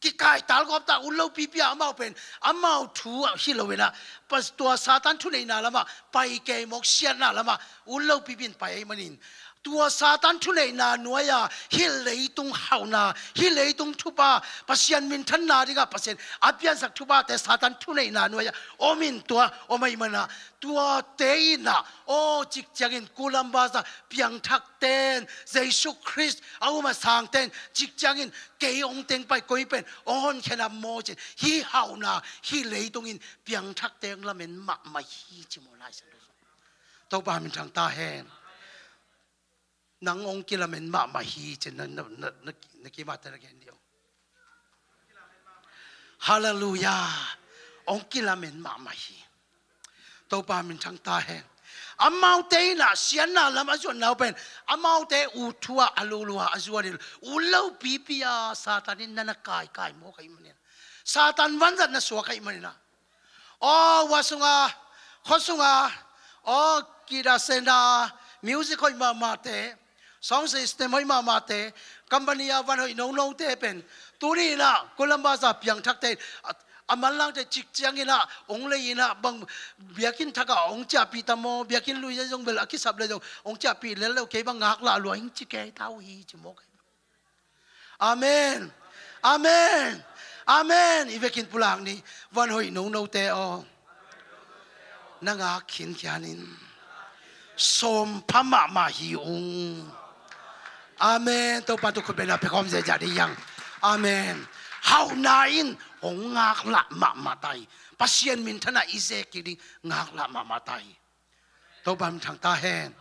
kikaital gawp ta, ut lopipi a, amau pen, amau thu hi lo in ah, Pas-, tua Satan thuneihna lamah pai kei mawk, siatna lamah ut lopipi in pai ahih manin, tua Satan thuneihna nuai-a hih leitung hauhna, hih leitung thupha, Pasian minthanna dingah Pasian a piansak thuphate Satan thuneihna nuai-a om in, tua om ahih manin ah, tuate in ah, aw, cik ciangin Columbus ah piangthakten, Jesu Khrist a um a sangten, cik ciangin kei hong teng pai, koi pen hong honkhiat a maw cin, hih hauhna hih leitung in piangthakte hong lamen mahmah hi ci maw, Lai Siangtho sung. Topa minthang ta hen. Nang hong kilamen mahmah hi cin na, na, na, na, na kimate na gen dih uh. Halleluiah. Hong kilamen mahmah hi. Topa minthang ta hen. Amaute in ah siatna lam a zuatna uh pen, amaute ut uh a, a lulu a, a zuat hi lo. Ut lopipi a, Satan in na na kaikai mawk ahih manin, Satan vanzat na suak ahih manin ah, aw, hua sunga, khua sunga, aw, kida sena, music hoih mahmahte, sound system hoih mahmahte, company a van hoih nonote pen, tuni in ah Columbus a piangthakte, a, a manlangte cik ciangin ah hong lei in ah, bang, biakinn thak ah hong ciahpih ta maw, biakinn lui zong bel a kisap le zong hong ciahpih lel lo, kei bang ngaklah lua ing ci kei ta uh hi ci mawk. Amen. Amen. Amen. I vekin pulak ni. Van hoih nonote aw. Na ngak khinkhian in sawm pha mahmah hi ung. Amen. Topa tu khut bengna pia khawm ziahziah dih hiang. Amen. Hauhna in hong ngaklah mahmah ta hi. Pasian minthanna i zek kik ding ngaklah mahmah ta hi. Topa min thang ta hen.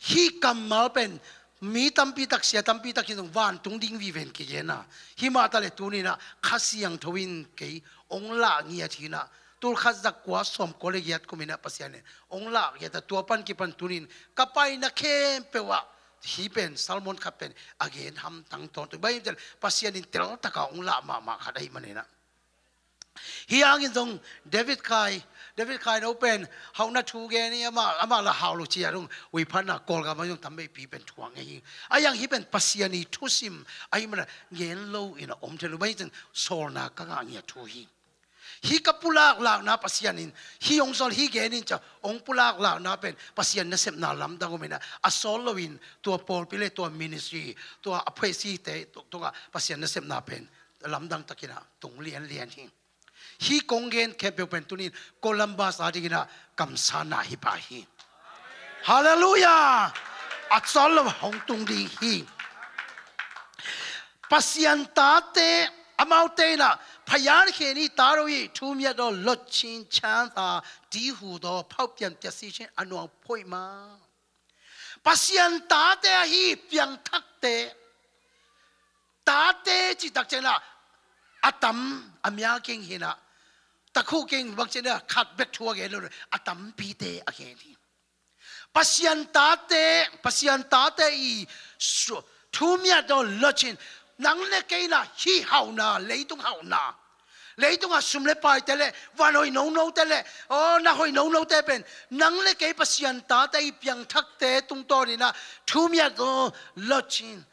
Hih kammal pen mi tampi tak, sia tampi tak hi zong vantung ding viven kigenna. Himah ta le tuninah Kha Siangtho in kei hong lah ngiat hinah, tul khat za kua sawm kua le giat kuminah Pasian in hong lah ngiat a, tua pan kipan tunin ka paina khempeuh ah hih pen sermon khat pen a gen hamtang tawntung. Bai in tel Pasian in teltaka hong lah mahmah khat ahih maninah. Hih hangin zong David Khai, David Khai no pen hauhna thu gen hi, amah, amah la hau lo ci-a dong, ui phatna Kawlgam ah zong tam veipi pen thuak ngei hi. A hiang hih pen Pasian ii thusim ahih mana gen lo in a om thei lo, bai in sawlna ka ngah ngiat thu hi. Hih ka pulaklakna Pasian in hih hong sawl, hih gen in cia hong pulaklakna pen Pasian nasepna lamdang om inah, a sawl loin tua pawlpi le tua ministry, tua a phuaisite tungah Pasian nasepna pen lamdang takinah tung lianlian hi. Hih kong gen khempeuh pen tunin Columbus a dinginah kamsanna hi pah hi. Halleluiah. A cawl lo hong tung ding hi. Pasian tate, amaute inah, พยานแห่งนี้ ta lo hi, ထူးမြတ်သောလွတ်ခြင်းချမ်းသာတည်းဟူသော ဖောက်ပြန်ပျက်စီးခြင်းအလွန်အဖို့မှ Pasian tate ahi piangthakte, tate cih tak ciangin ah a tam, a mya keng hinah, takhu keng bang ciangin ah khat bek thu a gen lo, a tampite a gen hi. Pasian tate, Pasian tate i su-, ထူးမြတ်သောလွတ်ခြင်း, nang le kei inah hih hauhna, leitung hauhna, leitungah sum le paite le van hoih nonote le, aw, na hoih nonote pen nang le kei Pasian tate i piangthakte tungtawninah ထူးမြတ်သောလွတ်ခြင်း,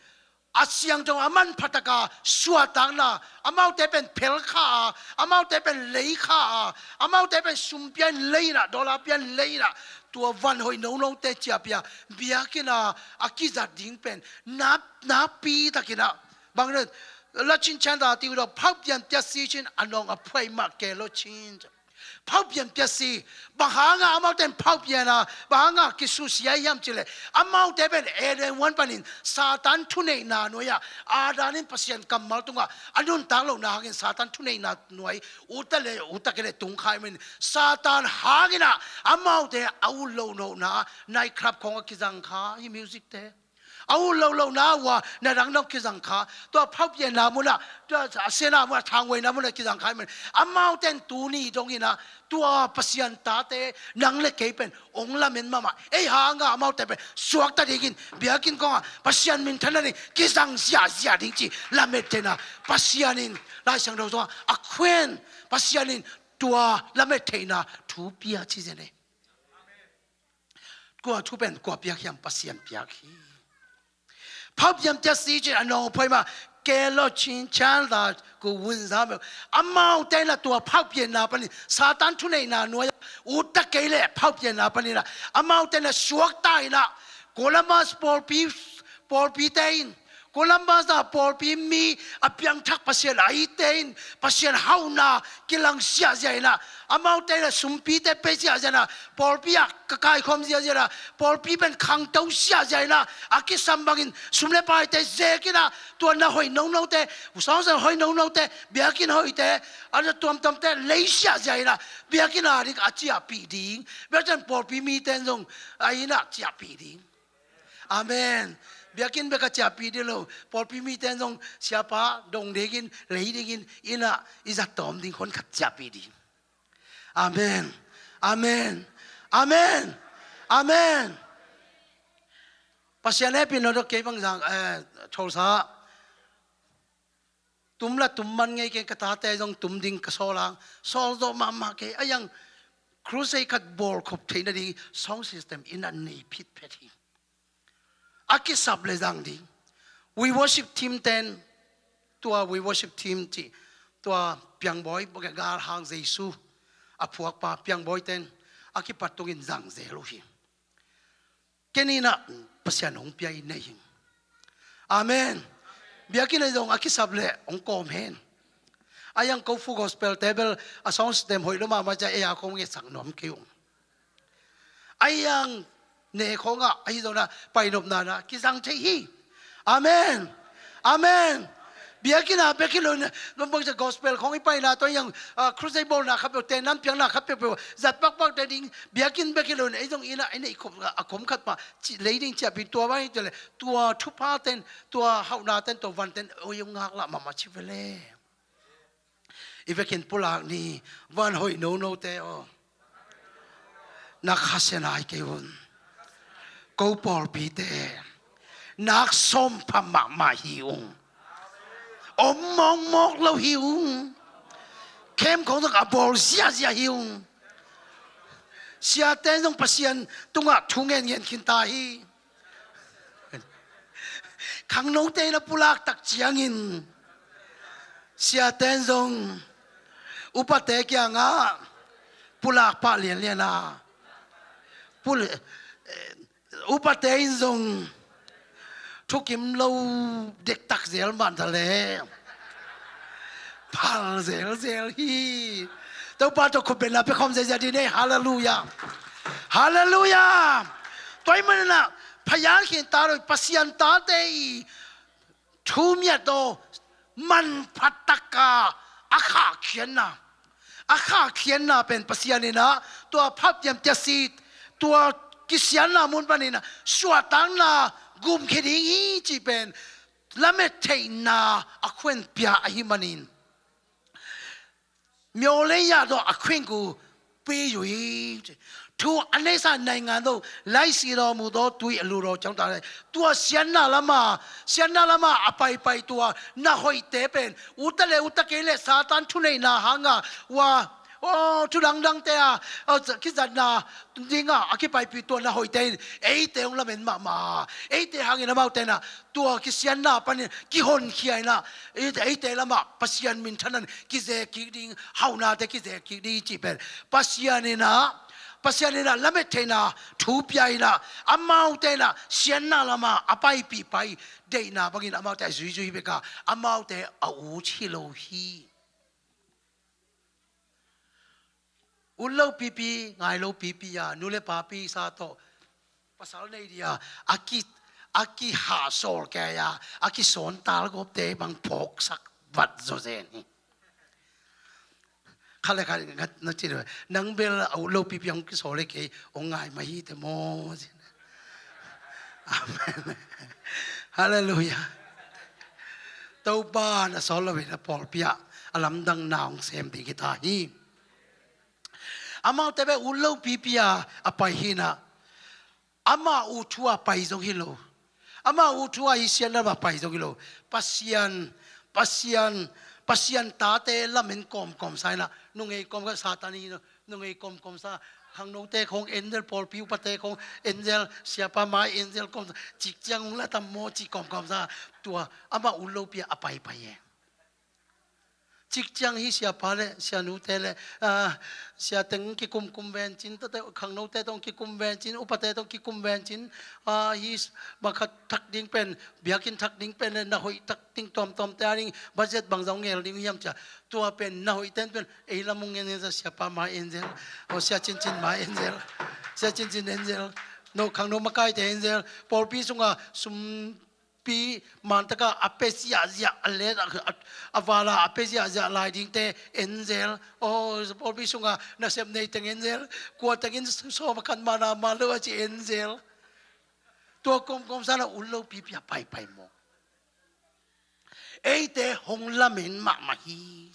a siangtho a manpha taka suahtakna, amaute pen phelkha a, amaute pen leikha a, amaute pen sum pia in lei inah, dollar pia in lei inah, tua van hoih nonote ciahpih a, biakinn a a kizat ding pen na, nakpi takinah, bang, လွတ်ခြင်းချမ်းသာတည်းဟူသော ဖောက်ပြန်ပျက်စီးခြင်းအလွန်အဖို့မှ ကယ်လွတ်ခြင်း. ဖောက်ပြန်ပျက်စီး, bang hanga amaute in ဖောက်ပြန် a, bang hanga kisusia hiam cih leh, amaute pen Eden huan panin Satan thuneihna nuai-ah, Adam in Pasian kammal tungah a nuntak lohna hangin Satan thuneihna nuai, ut ta le ut ta kei le tung kha ahih manin Satan hanginah amaute a ut lo lohna night club khawng a kizang kha hi, music te a ut lo lohna uh a na dangdang kizang kha, tua ဖောက်ပြန် na munah, tua a siana munah, thanghuaina munah kizang kha ahih manin amaute in tuni donginah tua Pasian tate nang le kei pen hong lamen mahmah, ei hanga amaute pen suakta dingin, biakinn khawngah Pasian minthanna ding kizang ziahziah ding cih lamettheihna Pasian in Lai Siangtho sungah a khuen, Pasian in tua lamettheihna thu pia ci zen hi. Kua thu pen kua piak hiam? Pasian piak hi. ဖောက်ပြန်ပျက်စီးခြင်းအလွန်အဖို့မှ ကယ်လွတ်ခြင်းချမ်းသာကို ဝင်စားမယ်. Amaute inah tua ဖောက်ပြန် na panin Satan thuneihna nuai-ah ut ta kei le ဖောက်ပြန် na paninah amaute inah suakta inah, Columbus pawlpi, pawlpite in, Columbus a pawlpi mi a piangthak Pasian aite in Pasian hauhna kilang ziahziah inah, amaute inah sumpite pe ziahziah inah, pawlpi ah ka kaikhawm ziahziah inah, pawlpi pen khangto ziahziah inah, a kisam bangin sum le paite zek inah, tua na hoih nonote, sawngsan hoih nonote, biakinn hoihte, a na tuamtuamte lei ziahziah inah, biakinn a ding a ciahpih ding, biakinn pawlpi mite in zong a innah ciahpih ding. Amen. Biakinn bek a ciahpih ding lo, pawlpi mite in zong siapa dong dingin, lei dingin, innah i zattawm ding hon khat ciahpih ding. Amen. Amen. Amen. Amen. Pasian hehpih nawh, kei bang zang, eh, Tulsa tum la tum man ngei keng, ka tate zong tum ding ka sawl ang. Sawl zawh mahmah kei. A hiang crusade khat bawlkhop theih nading sound system inn ah nei phitphet hi. A kisap le zang ding. We worship team ten, tua we worship team cih, tua piangbawi, galhang Jesu a phuakpa piangbawi ten a kipat tungin zang zel uh hi. Ken innah Pasian hong pia i nei hi. Amen. Biakinn ah zong a kisap leh hong kawm hen. A hiang ko Full Gospel te bel a sound system hoih lua mahmah ciang ei a kong ngetsak nuam kei ung. a iang ne khawngah ahi zongin ah painopna na kizang thei hi. Amen. Amen. Biakinn ah bek hi loin, bangci gospel khawng i paina tawh iang, ah, crusade bawlna khat peuh, tenna piakna khat peuhpeuh zat pakpak te ding, biakinn bek hi loin ei zong inn ah ei neih khop a kom khat pah cih lei ding ciahpih tua bang hi cih leh tua thupha ten, tua hauhna ten, tua van ten ei hong ngaklah mahmah ci ve le. I vekin pulak ni, van hoih nonote aw. Na khasia nai kei un. Ko pawlpite nak sawm pha mahmah hi ung. Om mawkmawk lo hi ung. Khem khawng zong a bawl ziahziah hi ung. Siate zong Pasian tungah thu ngen ngen khin ta hi. Khangnote in a pulak tak ciangin siate in zong upate kiangah pulak pah lianlian a, pul-, eh, upate in zong thukim lo dektak zel mah ta leh phal zelzel hi. Topa tawh khutbetna pia khawm ziahziah dih ni. Halleluiah. Halleluiah. Tua ahih manin ah phaian khin ta lo, Pasian tate i thu miat aw, manpha taka a khahkhiatna, a khahkhiatna pen Pasian in ah tua phat hiam tia sit, tua kisiatna mun panin ah suahtakna gum khia ding hi cih pen lamettheihna a khuan pia ahih manin, myo leiya daw a khuengku pi yui. Thu a neisa naingan daw, laisi daw, mu daw, tui a lu daw ciang ta lai. Tua siatna lama, siatna lama a paipai tua na hoihte pen uta le uta kei le Satan thuneihna hanga ua, aw, thu dangdangte a, aw, kizatna dinga a kipaipih tua na hoihte in eite hong lamen mahmah. Eite hangin amaute in ah tua kisiatna panin kihonkhia in ah, eite, eite lamah Pasian minthanna in kizek kik ding, hauhnate kizek kik ding cih pen Pasian in ah, Pasian in ah lamettheihna thu pia in ah, amaute in ah siatna lamah a paipih pai deihna bangin amaute a zuizui bek a, amaute a ut hi lo hi. Ut lo pipi, ngai lo pipi a, nu le papi sa tawh pasal nei dia a ki, a kihahsawl kei a, a kisawn talgawpte bang phawksak vat zawzen hi. Khat le khat na ci lo, nang bel a ut lo pipi hong kisawl le kei hong ngai mah hi te maw? Amen. Halleluiah. Topa na sawt loin a pawlpi ah a lamdang na hong sem ding hi ta hi. Amaute bek ut lo pipi a a pai hi in ah, ama ut thu a pai zong hi lo. Ama ut thu a i siatna a pai zong hi lo. Pasian, Pasian, Pasian tate lamen kawmkawm sa in ah, nungei kawm khat Satan hi lo. Nungei kawmkawm sa, khangnote khawng angel, pawlpi upate khawng angel, siapa mai angel kawm sa, cikciang hong la tam maw ci kawmkawm sa, tua ama ut lo pi a a paipai e. Cikciang hi siapa le sianute le, ah, siateng kikumkum vencin, tate khangnote tawh kikum vencin, upate tawh kikum vencin, ah, hi makhat thak ding pen, biakinn thak ding pen le na hoih thak ding tuamtuamte a ding budget bangzah hong ngel ding hiam cia. Tua pen na hoih ten pen ei lam hong ngen ngen sa, siapa mai angel, aw, sia cincin mai angel, sia cincin angel, no khangno makaite angel, pawlpi sunga sum pi mantaka a pe ziahziah, a let a, a, a vala a pe ziahziah lai dingte angel. Aw, pawlpi sunga nasep nei teng angel, kua tengin sawm a khat mana man lo a ci angel. Tua kawmkawm sa in ah ut lo pipi a paipai maw? Eite hong lamen mahmah hi.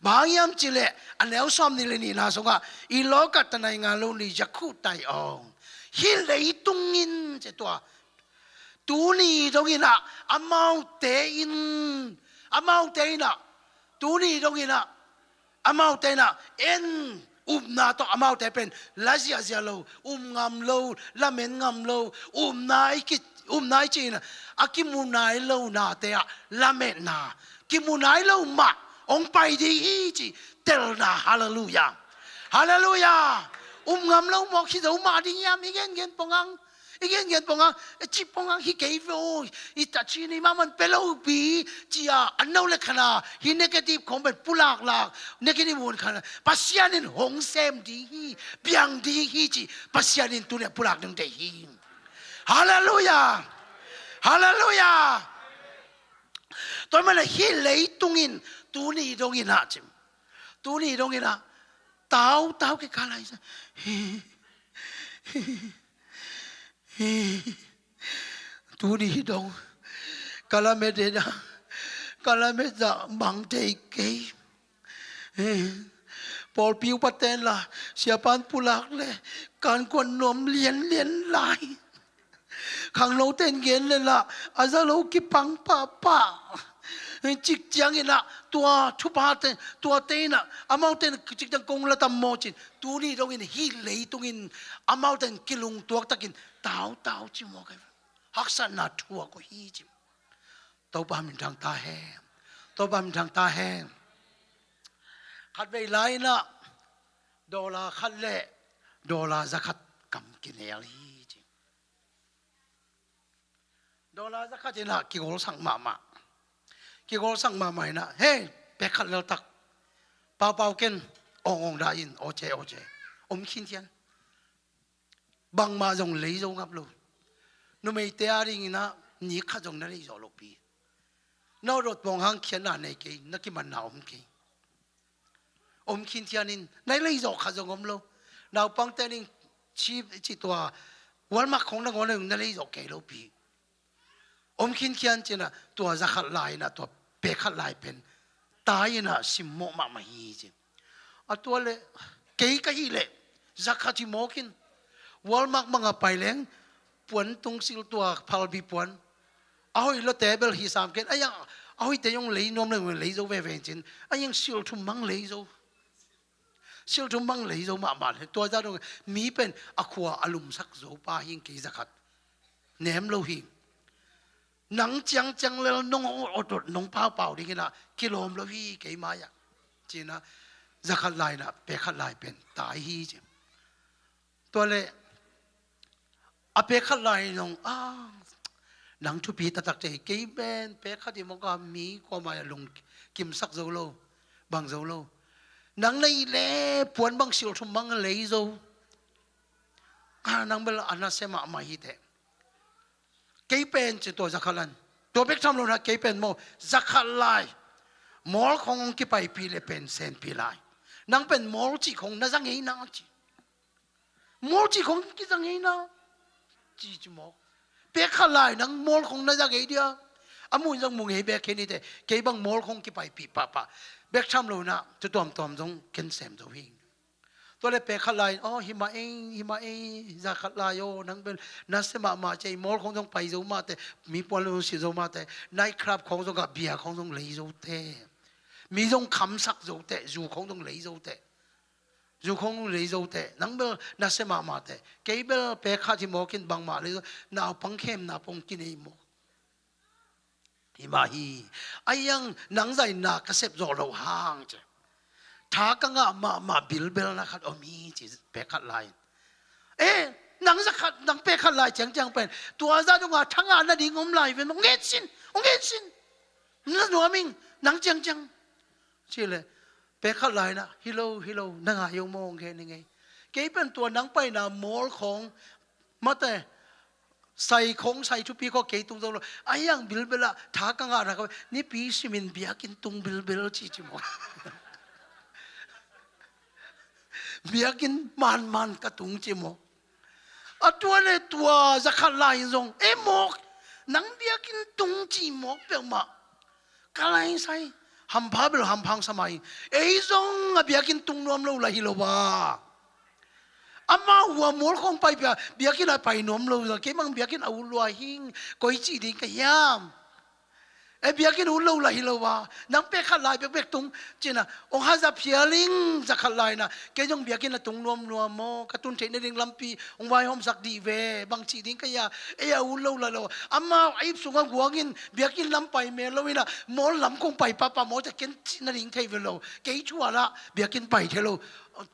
Bang hiam cih leh a neu sawmnih le nihna sungah, i lawkah ta naingan lo ni, yakhu tai awng, hih leitung in ci, tua tuni dongin ah amaute in, amaute in ah tuni dongin ah amaute in ah en upna tawh amaute pen la ziahziah lo, um ngam lo, lamen ngam lo, upna i ki, upna i cih in ah a kimu nai lo nate ah lametna, kimu nai lo mah hong pai ding hi cih telna. Halleluiah. Halleluiah. Um ngam lo mawk hi zo mah ding hiam, i gengen pong ang. I gen gen pongah, i ci pongah, hi kei ve aw, i ta ci ni maman pe lo pi, ci a, an no le khana, hi negative khong pen pulak lak, negative won khana, Pasian in hong sem ding hi, biang ding hi ci, Pasian in tuni a pulak ding dei hi. Halleluiah! Halleluiah! Tua mana hi leitung in, tuni dong in ah cim. Tuni dong in ah, tau, tau ke kalai sa. Tuni hi dong. Kalamet ena. Kalamet za bang tei kei. Pawlpi upaten la, siapan pulak le, kan kuan nuam lian lian lai. Khangno ten gen le la, a za lo kipang pah pah. Cik ciang in ah, tua thupha te, tua te in ah, amau ten cik ciang kong la tam maw cin. Tuni dong in hi leitung in, amau ten kilung tuak takin, tau tau ci maw kai. Haksatna thuak uh hi ci. Topa min thang ta hen. Topa min thang ta hen. Khat vei lai in ah, dollar khat le, dollar za khat kam kinel hi ci. Dollar za khat in ah kigolsak mahmah. Kigolsak mahmah in ah, hei, pek khat lel tak. Pau pau ken, ong ong da in, oce, oce. Om khin thian. Bangmah zong lei zo ngap lo. Numeite a ding in ah, ni khat zong na lei zo lo pi. Na dot pong hang khiatna nei kei, na kimanna om kei. Om khin thian in, na lei zo khat zong om lo. Naupang te ding, ci, ci tua, Walmart khong na ngol na lei zo kei lo pi. Om khinkhian cin ah, tua za khat lai in ah, tua pek khat lai pen, tai in ah simmawh mahmah hi ci. A tua le, kei ka hih leh, za khat hi mawk in, Walmart mang a pai leng, puan tung sil tua phalbi puan. A hoih lo te bel hi sam ken, a yang, a hoih te zong lei nuam leng lei zo veve cin, a yang sil thum mang lei zo. Sil thum mang lei zo mahmah le, tua zah dong, mi pen a khua a lumsak zo pa hi ing kei za khat. Nem lo hi. Nang ciangciang lel nong awtawt nong paupau ding in ah, kilawm lo hi kei mai ah. Ci in ah, za khat lai in ah, pek khat lai pen, tai hi ci. Tua le, a pek khat lai zong, ah, nang thupi taktak te hi, kei pen pek khat hi mawk a, mi kuamah a lungkimsak zo lo, bang zo lo. Nang na hih leh puan bang sil thum bang lei zo. Ah, nang bel a nasia mahmah hi teh. Kei pen ci tua za khat lai in. Tua bek tham lo in ah kei pen maw, za khat lai. Mall khong hong kipaipih leh pen senpi lai. Nang pen mall cih khong na za ngei na ci. Mall cih khong kiza ngei na. Ci ci mawk. Pek khat lai nang mall khong na za ngei dia. A muh in zong mu ngei bek kei ni teh. Kei bang mall khong kipaipih pahpah. Bek tham lo in ah, tu tuamtuam zong ken sem zo hi. Tua le pek khat lai, oh, hi mah ei, hi mah ei, za khat lai aw, nang bel nasia mahmah ci ei, mall khong zong pai zo mah teh, mi puan lo si zo mah teh, night club khong zong ah, beer khong zong lei zo teh. Mi zong khamsak zo teh, zu khong zong lei zo teh. Zu khong lei zo teh, nang bel nasia mahmah teh. Kei bel pek khat hi mawk in bangmah lei zo, naupang khemna pong kinei mawk. Hi mah hi. A yang nang zaina ka sep zawh loh hang ci. Tha ka ngah mahmah bilbelna khat om hi ci, pek khat lai. Eh, nang za khat, nang pek khat lai ciangciang pen, tua zah dong a tha ngah nading om lai ve maw, ngen sin, ngen sin. Na nuam ing, nang ciangciang. Ci le, pek khat lai in ah, hi lo, hi lo, na ngai uh maw, ngen ing ei. Kei pen tua nang paina mall khong, mate, sai khong, sai thupi khong kei tung zo lo. A yang bilbel ah, tha ka ngah na ka, nipi simin biakinn tung bilbel ci ci maw. Biakinn manman ka tung ci maw. A tua le tua za khat lai zong, e mawk, nang biakinn tung ci mawk peuhmah. Ka lai sai, hampha bel hampha hong sa mai. Ei zong a biakinn tung nuam lo lah hi lo a. Amau a mall khong pai pia, biakinn ah pai nuam lo lah, kei bang biakinn a ut lua hing, koi ci ding ka hiam. E biakinn ut lo lah hi lo a, nang pek khat lai bekbek tung, ci in ah, hong hazat phial ing za khat lai in ah, kei zong biakinn a tung nuamnuam maw, ka tun theih nading lampi, hong vaihawmsak dih ve, bang ci ding ka hia, ei a ut lo lah lo, amau a ip sungah guang in, biakinn lam pai mel lo in ah, mall lam kong pai pahpah maw, ci a ken cih nading thei ve lo, kei thuah lah, biakinn pai thei lo,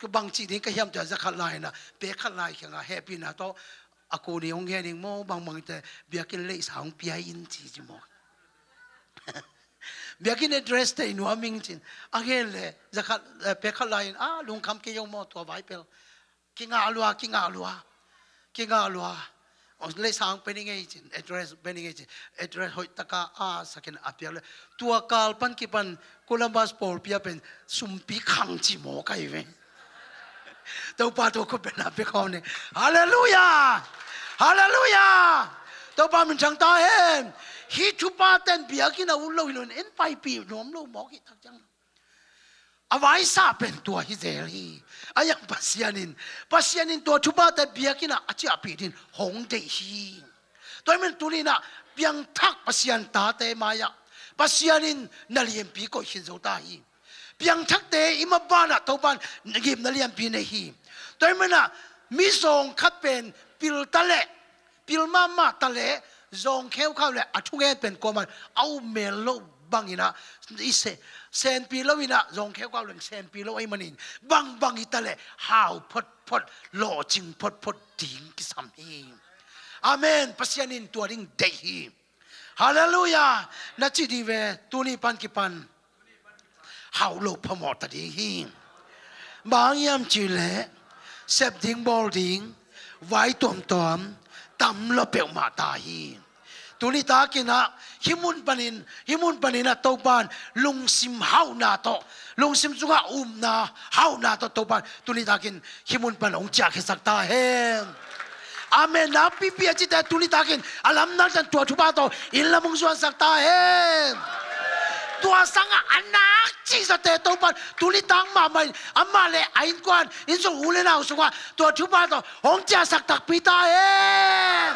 bang ci ding ka hiam ci a za khat lai in ah, pek khat lai kiangah hehpihna tawh, A kuni hong gen ing maw, bangbang te, biakinn leisa hong pia in ci ci maw. Biakinn address te i nuam ing cin. A gen le, zakhat, eh, pek khat lai in, a, lungkham kei ung maw, tua vai pel. Kingah lua, kingah lua. Kingah lua. Ong leisa hong pia ning ei cin, address pia ning ei cin. Address hoih taka a sakin a piak le. Tua kal pan kipan Columbus pawlpi a pen sumpi khang ci maw kai ve. Topa tua khut bengna pia khawm ni. Halleluiah! Halleluiah! Topa minthang ta hen. Hih thupha ten biakinn a ut lo hi lo in, en paipih nuam lo mawk hi tak ciang. A vaisa pen tua hi zel hi. A yang Pasian in, Pasian in tua thupha ten biakinn ah a ciahpih ding hong deih hi. Tua hi man tuni in ah piangthak Pasian tate mai-ah Pasian in na lianpi koih khin zo ta hi. Piangthakte i maban ah Topan ngimna lianpi nei hi. Tua hi man ah mizawng khat pen pil ta leh, pil mahmah ta leh zawng kheukhau leh a thugen pen kuaman a um mel loh bangin ah i se, senpi lo in ah zawng kheukhau leng senpi lo ahih manin bangbang hi ta leh hau photphot, lawhcing photphot ding kisam hi. Amen. Pasian in tua ding deih hi. Halleluiah. Na cih ding ve, tuni pan kipan hauh loh phamawh ta ding hi. Bang hiam cih leh sep ding bawl ding vai tuamtuam tam lua peuhmah ta hi. Tuni takin ah hih mun panin, hih mun panin ah Topan lungsim hauhna tawh, lungsim sungah upna hauhna tawh Topan tuni takin hih mun pan hong ciahkhiasak ta hen. Amen. Nakpipi a cite tuni takin a lamdang tan tua thupha tawh inn lam hong zuansak ta hen. Tua sangah a nak cihzate Topan tuni tak mahmah in amah le a innkuan, innsung u le nau sungah tua thupha tawh hong ciahsak takpi ta hen.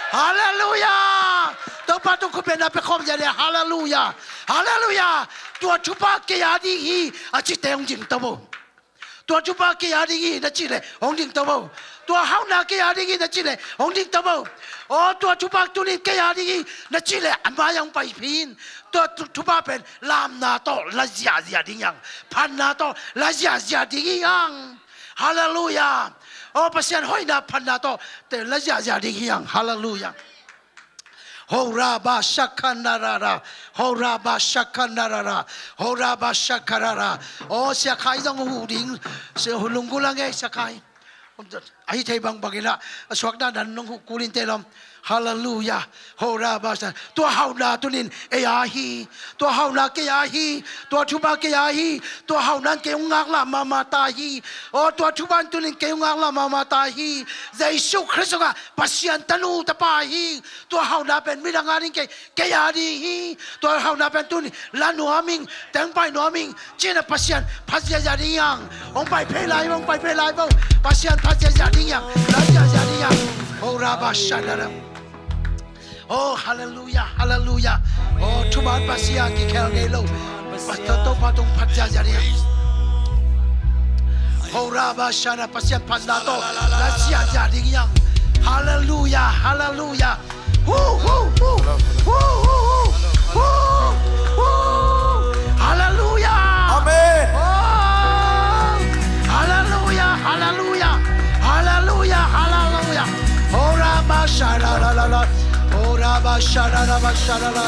Halleluiah. Topa tung khut bengna pia khawm ziahziah. Halleluiah. Halleluiah. Tua thupha kei a ding hi a cite hong ding ta bo. Tua thupha kei a ding hi na cih leh hong ding ta bo. Tua hauhna kei a ding hi na cih leh hong ding ta bo. Aw, tua thupha tunin kei a ding hi na cih leh a mai-ah hong paipih in. Tua thu-, thupha pen lamna tawh la ziahziah ding hi hang. Phatna tawh la ziahziah ding hi hang. Halleluiah. Aw, Pasian hoihna phatna tawh te la ziahziah ding hi hang. Halleluiah. Ho ra ba shakha na ra ra. Ho ra ba shakha na ra ra. Ho ra ba shakha ra ra. Aw, Sia Khai zong huh ding. Sia, lunggulh a ngei, Sia Khai. Ahi thei bangbang in ah a suakna dan nong huh kul in te lawm. Halleluiah. Ho ra ba shakha. Tua hauhna tunin ei a hi. Tua hauhna kei a hi. Tua thupha kei a hi. Tua hauhna in kei hong ngaklah mahmah ta hi. Aw, tua thupha in tunin kei hong ngaklah mahmah ta hi. Jesu Khrist sungah Pasian tanu tapa hi. Tua hauhna pen midang a ding kei, kei a ding hi. Tua hauhna pen tuni la nuam ing, teng pai nuam ing. Ci-in ah Pasian phat ziahziah ding hi hang. Hong pai phei lai, hong pai phei lai bo. Pasian phat ziahziah ding hi hang. La ziahziah ding hi hang. Oh, rabba shandaram. Oh, halleluiah, halleluiah. Oh, thuman Pasian kikhel ngei lo. Pastor Topa tung phat ziahziah ding hi hang. Ho rabba shana, Pasian phatna tawh la ziahziah ding hi hang. Halleluiah, halleluiah. Hu, hu, hu. Hu, hu, hu. Hu, hu, hu. Halleluiah. Amen. Oh, halleluiah, halleluiah. Halleluiah, halleluiah. Ho rabba shana la la la. Ho rabba shana la ba shana la.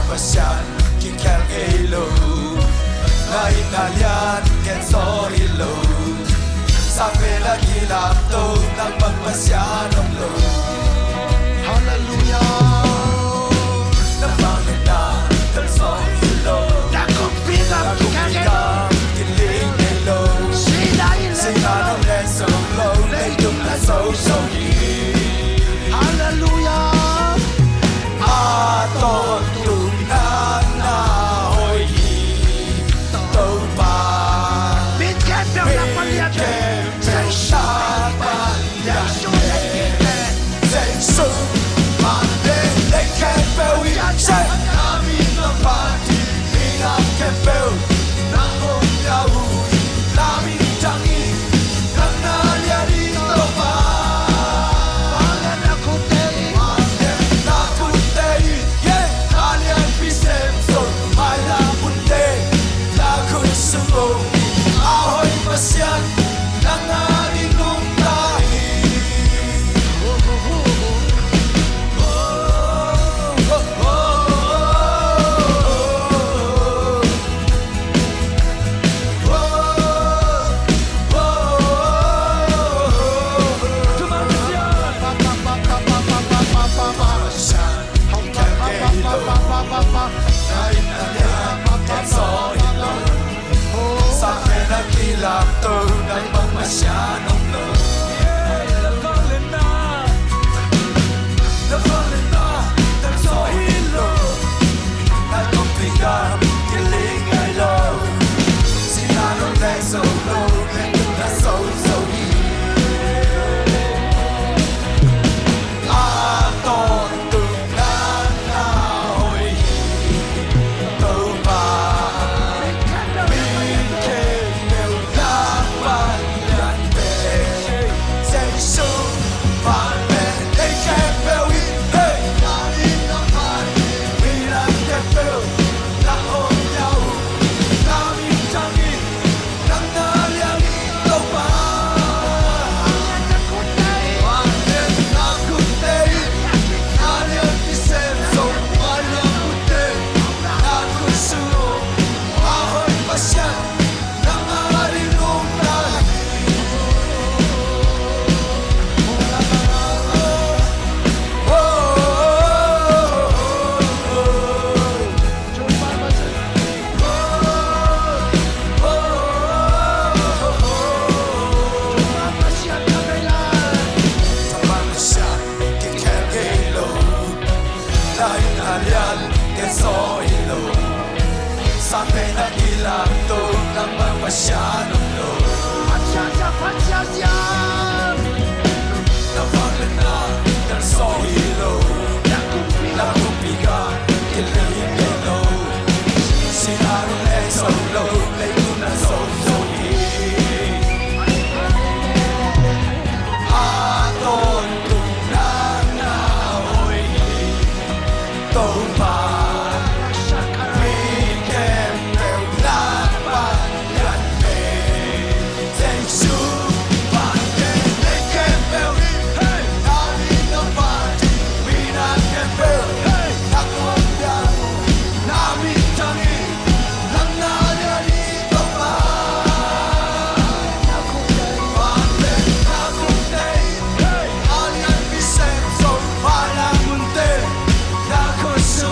Pasian kikhel ngei lo, na inn a lian gen zaw hi lo. Sangvel a kilamto, nangmah Pasian om lo. Halleluiah. Nangmah ngenna tang sawng hi lo. Na kumpi gam kikhel ngei lo. Kiling ngei lo. Sihna in leng zo lo. Sihna in leng zo lo. Leitung na zozo hi. Halleluiah. A tawntung na na hoih hi. Topa. Min khempeuh na palian. Min khempeuh na palian. Jesu. Jesu. Laina lian ken sawh hi lo. Sangpen a kilam to nangmah Pasian om lo. Pasian siam, Pasian siam. Na vangliatna ken sawh hi lo. Na kumpi, na kumpi ka ken lei hi lo. Sihna lung len zo lo, leitung na zo zo hi. A tawntung nang na hoih hi. Topa, mi khempeuh na panpih hi. Jesu panpih, mi khempeuh in, hey, na min na phat hi. Minam khempeuh, hey, na kong piang, na min thang hi. Nang na lian hi Topa. Vangliatna khut tei, hey, a lianpi sem zo, vangliatna khut tei, na khut su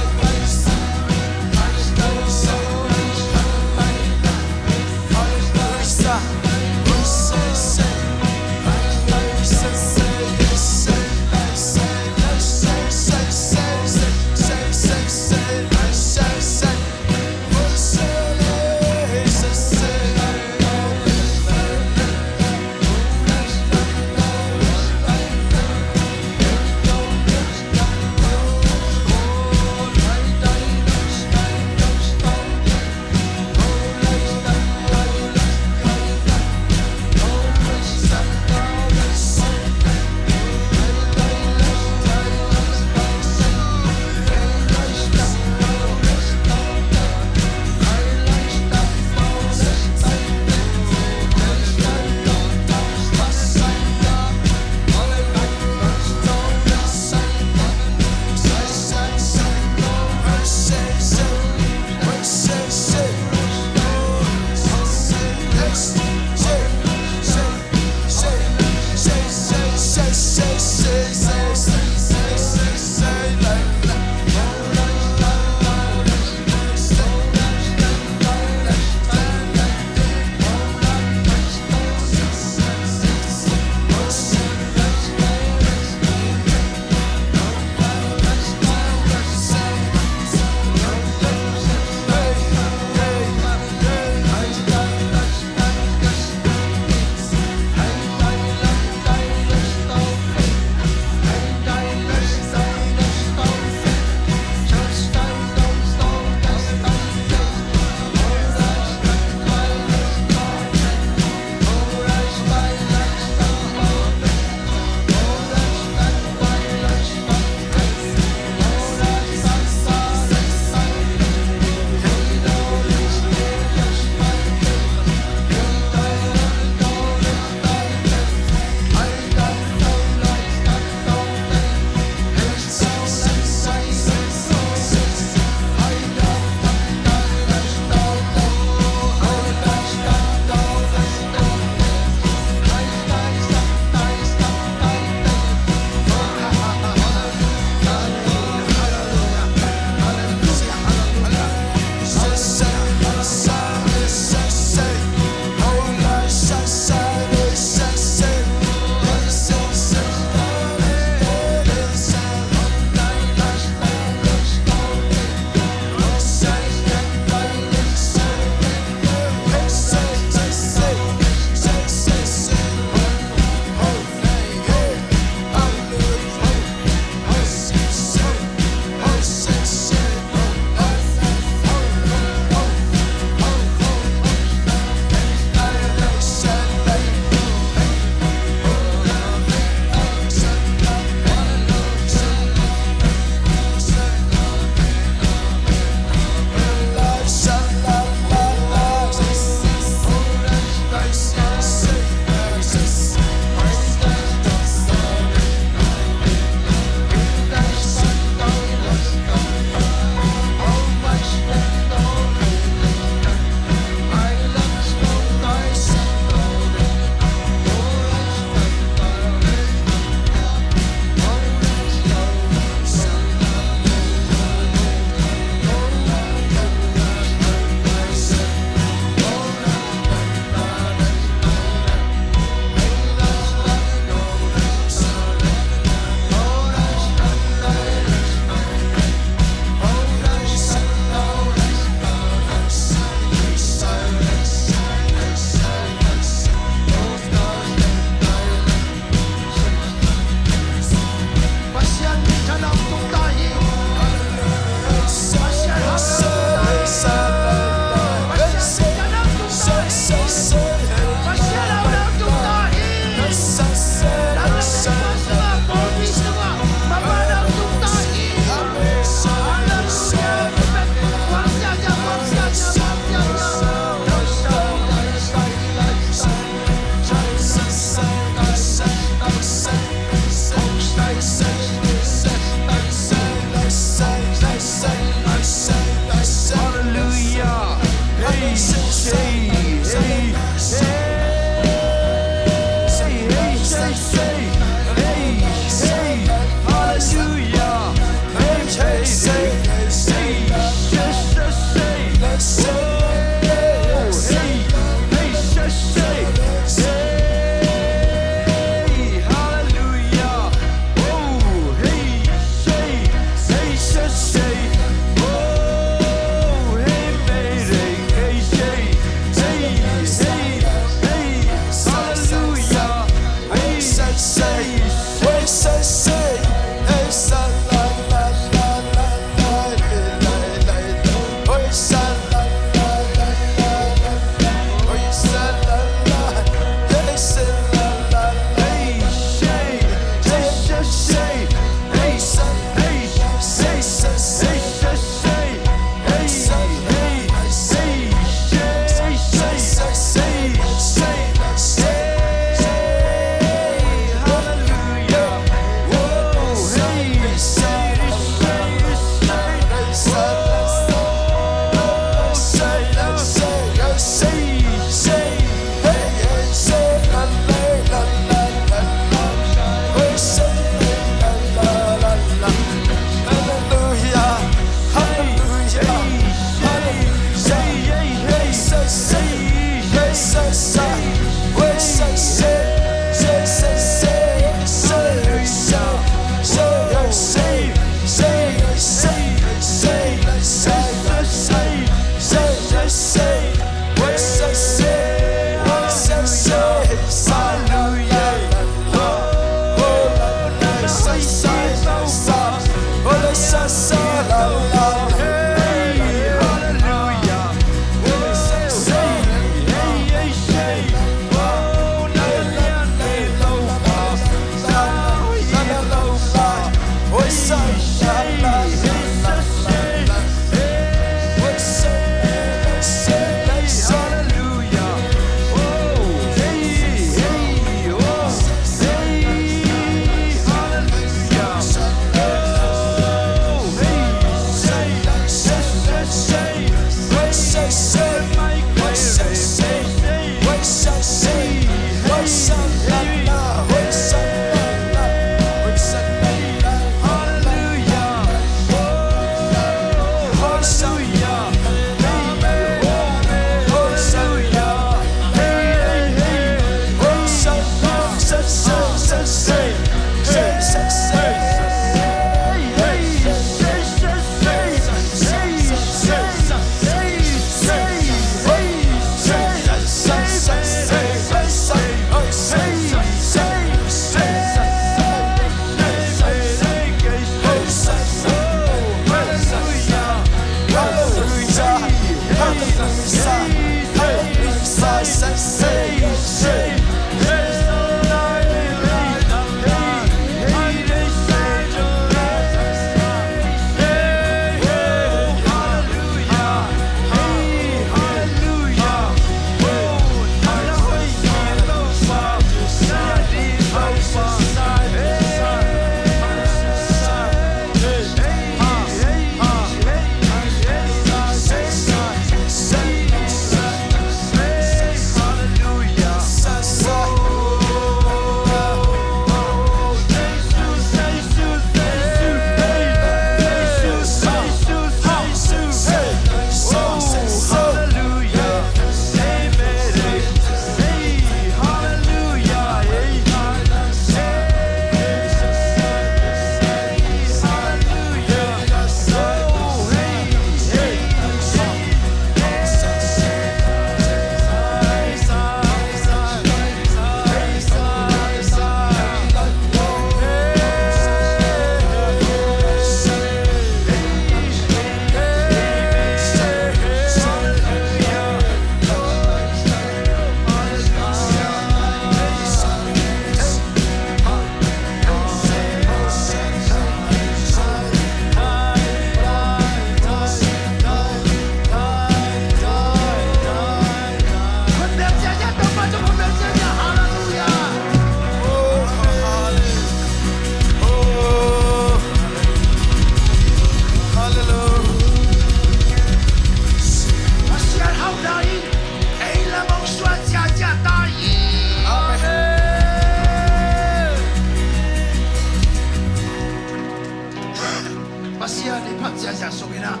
Pasian i phat ziahziah sungin ah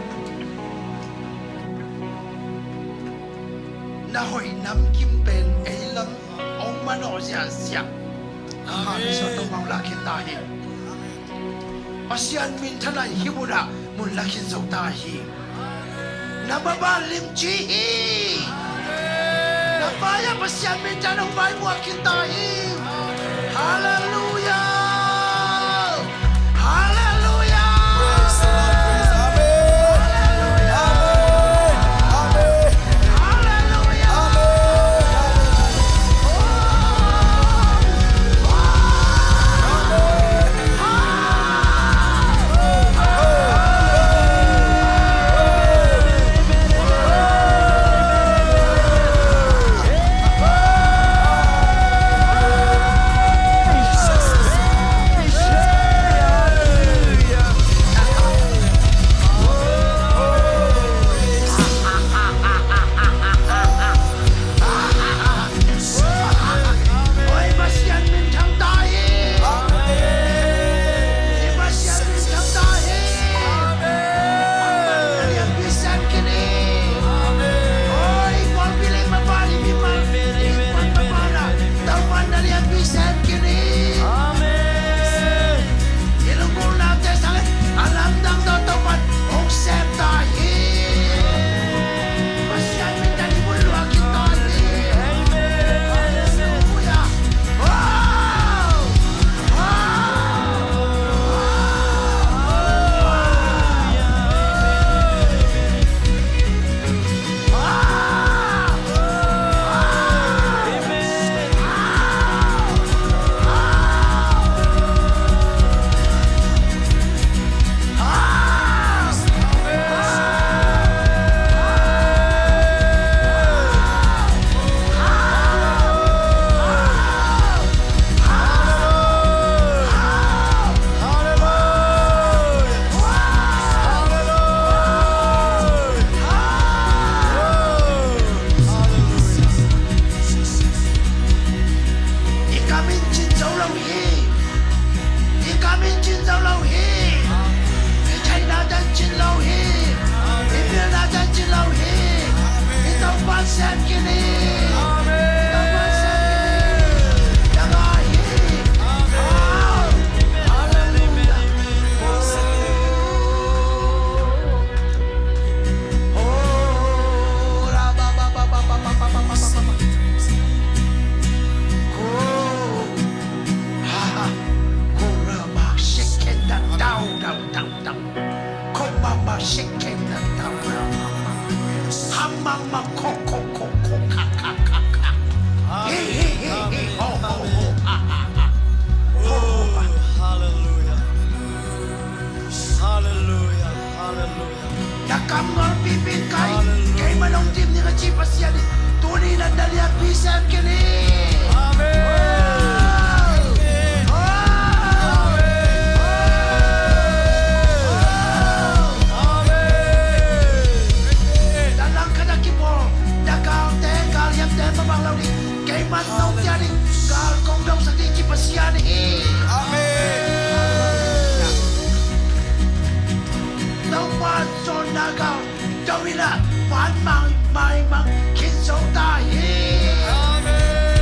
na hoih namkim pen ei lam hong manawh ziahziah. Amen. Amen. Topa hong lak khin ta hi. Pasian minthanna i hih munah mun lak khin zo ta hi. Na maban limci hi. Na mai-ah Pasian minthanna hong maimuak khin ta hi. Halleluiah. Halleluiah. Praise the Lord, praise the Lord. Amen. Amen. Amen. Halleluiah. Amen. Oi, Pasian minthang ta hi. Amen. Pasian minthang ta hi. Amen. Amen. Amen. Amen. Oi, pawlpi le mapali mimal, i pawlpi mapana, Topa na lianpi sem khin hi. Amen. I lunggulhnate sangin a lamdang tawh Topa'n hong sem ta hi. Pasian min tawh i mun luah khin ta hi. Amen. Halleluiah. Wow! Wow! Wow! I kam in cin zo lo hi. I kam in cin zo lo hi. I theihna tawh in cin lo hi. I pilna tawh in cin lo hi. I Topa sem khin hi. I Topa sem khin hi. Dang a hi. Halleluiah. Hallelujah. Hallelujah. Hallelujah. Na kam ngol pipi in kai. Hallelujah. Kei man hong dim ning a ci Pasian in tuni in na lianpi sem khin hi. Amen. Oh. Oh. Amen. Oh. Amen. Na langkhat a kibawl na galte, galhiamte mabang lo ding. Kei man nong pia ding gal kong dongsak ding ci Pasian hi. Amen. Topa in sawnna gal do in a, van mang mai mang khin zo ta hi. Amen.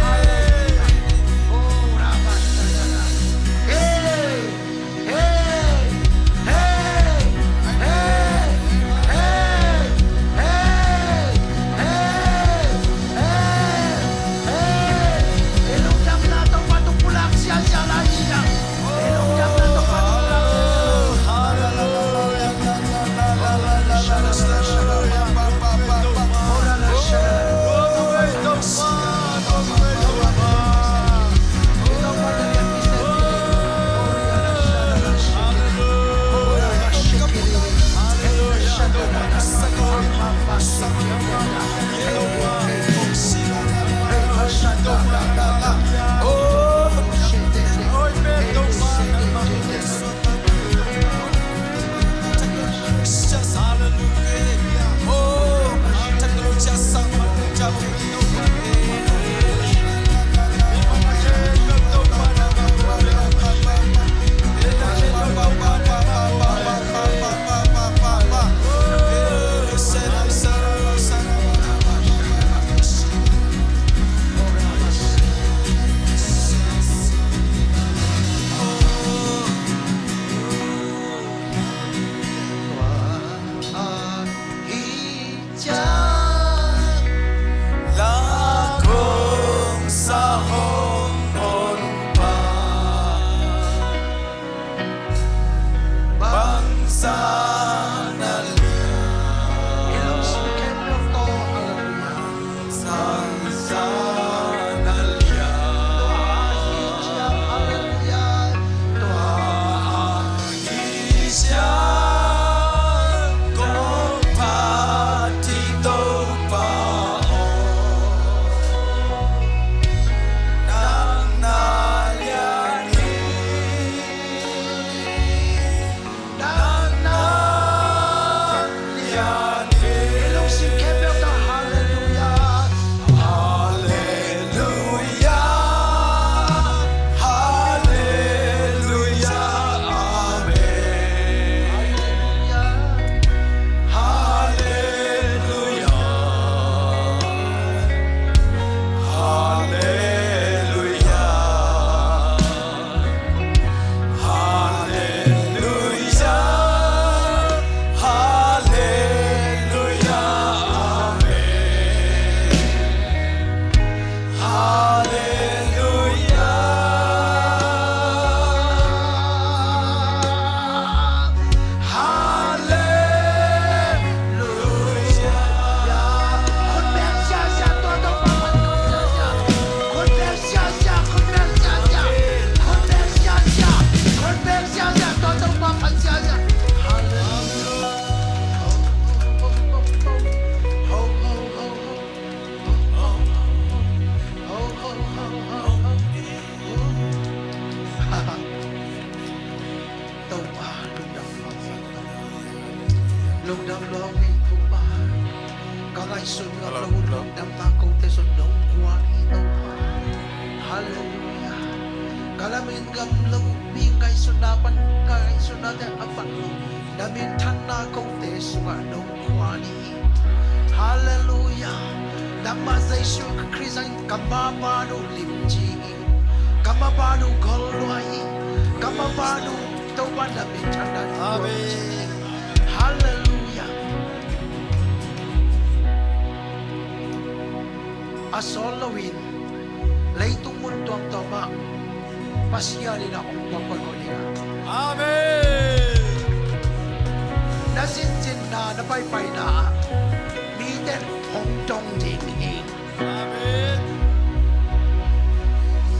Lungdam lo hi Topa. Ka ngaihsun ngam lo uh lungdamna kote sung nong guan hi Topa. Halleluiah. Ka lamen ngam lo uh mi ngaihsutna pan ka ngaihsutnate a vat lo na minthanna kote sungah nong guan hi. Halleluiah. Nangmah Jesu Khrist in ka maban uh limci hi. Ka maban uh golluai hi. Ka maban uh Topa na minthanna. Amen. Halleluiah. A sawt loin leitung mun tuamtuam ah Pasian in a hong puakpuak ko ding a. Amen. Na zinzinna na paipaina ah mite hong dong ding hi. Amen.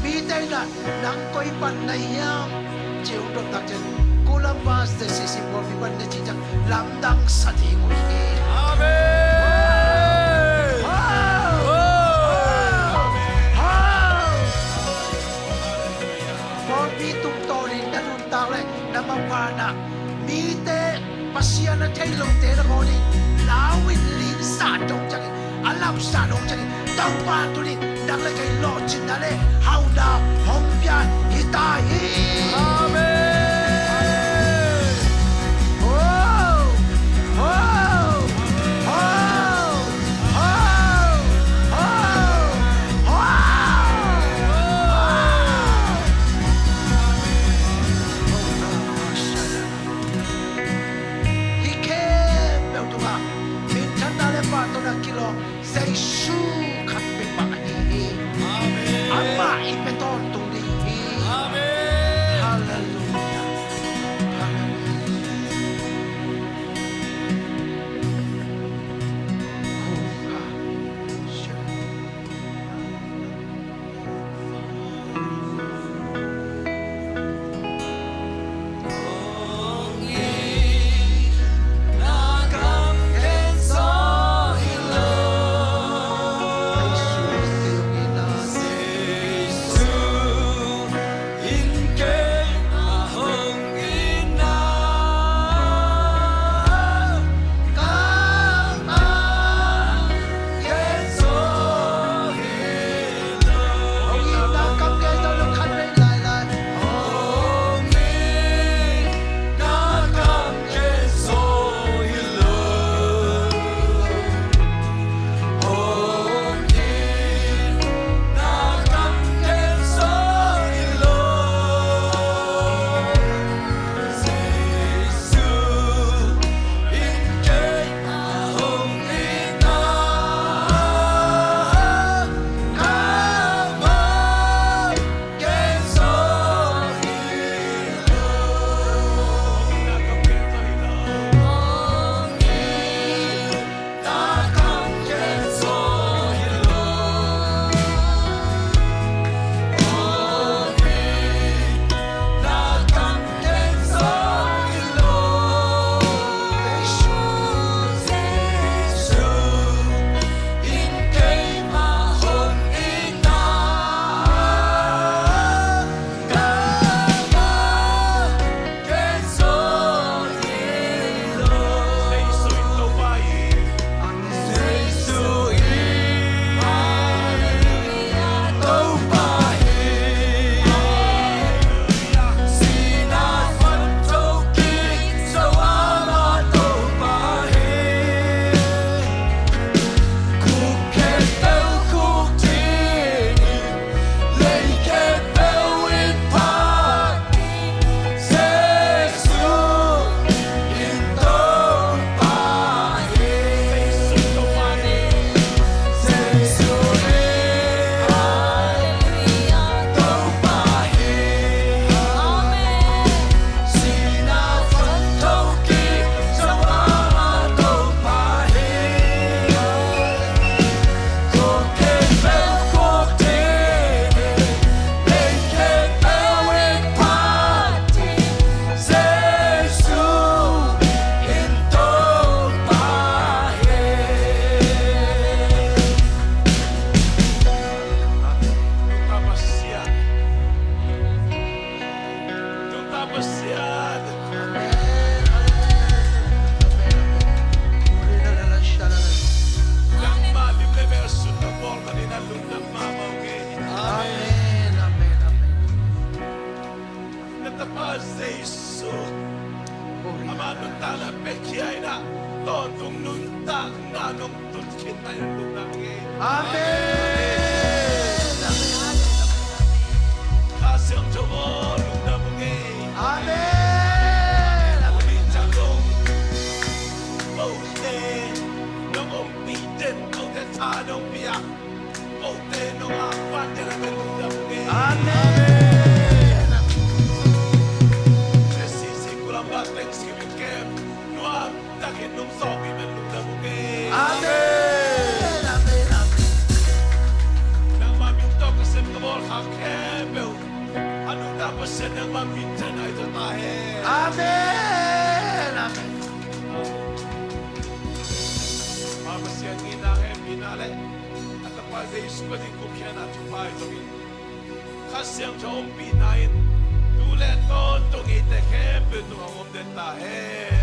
Mite in a nang koi pan na hiam ci hong dong tak ciang Columbus te sisi pawlpi pan na ci ciang lamdang sa ding uh hi. Amen. Wow. Wow. Wow. Pawlpi tungtawnin na nuntak le na mapan ah mite Pasian a thei lote na kawnin lau in lin sa dong ciangin a lam sa dong ciangin Topa tunin nang le kei lawhcinna le hauhna hong pia hi ta hi. Amen. Ho! Ho! Ho! Ho! Ho! Ho! Hih khempeuh tungah minthanna le pahtawina kilawm Jesu khat peuhmah ahi hi. Amen. Amah i pia tawntung ding hi. Amen. Halleluiah. tawntung nuntakna nong tun khin nai hong lungdam ung ei. Amen. Kha Siangtho aw, lungdam ung ei. Amen. Amen. Kote nong ompih den, kote tha nong pia, kote nong akvan den a, lungdam ung ei. Amen. Sisi Kulambat Thanksgiving Camp nuam takin nong sawpih pen lungdam ung ei. Amen. Amen. Amen. Nangmah min tawh ka sem ka bawl kha khempeuh a nungta Pasian nangmah min tawh nai zaw ta hen. Amen. Amen. Pa Pasian ngina, hehpihna le a Tapa Jesu Khazih gupkhiatna thupha ahi zongin, Kha Siangtho ompihna in tu le tawntung eite khempeuh tungah hong om den ta hen.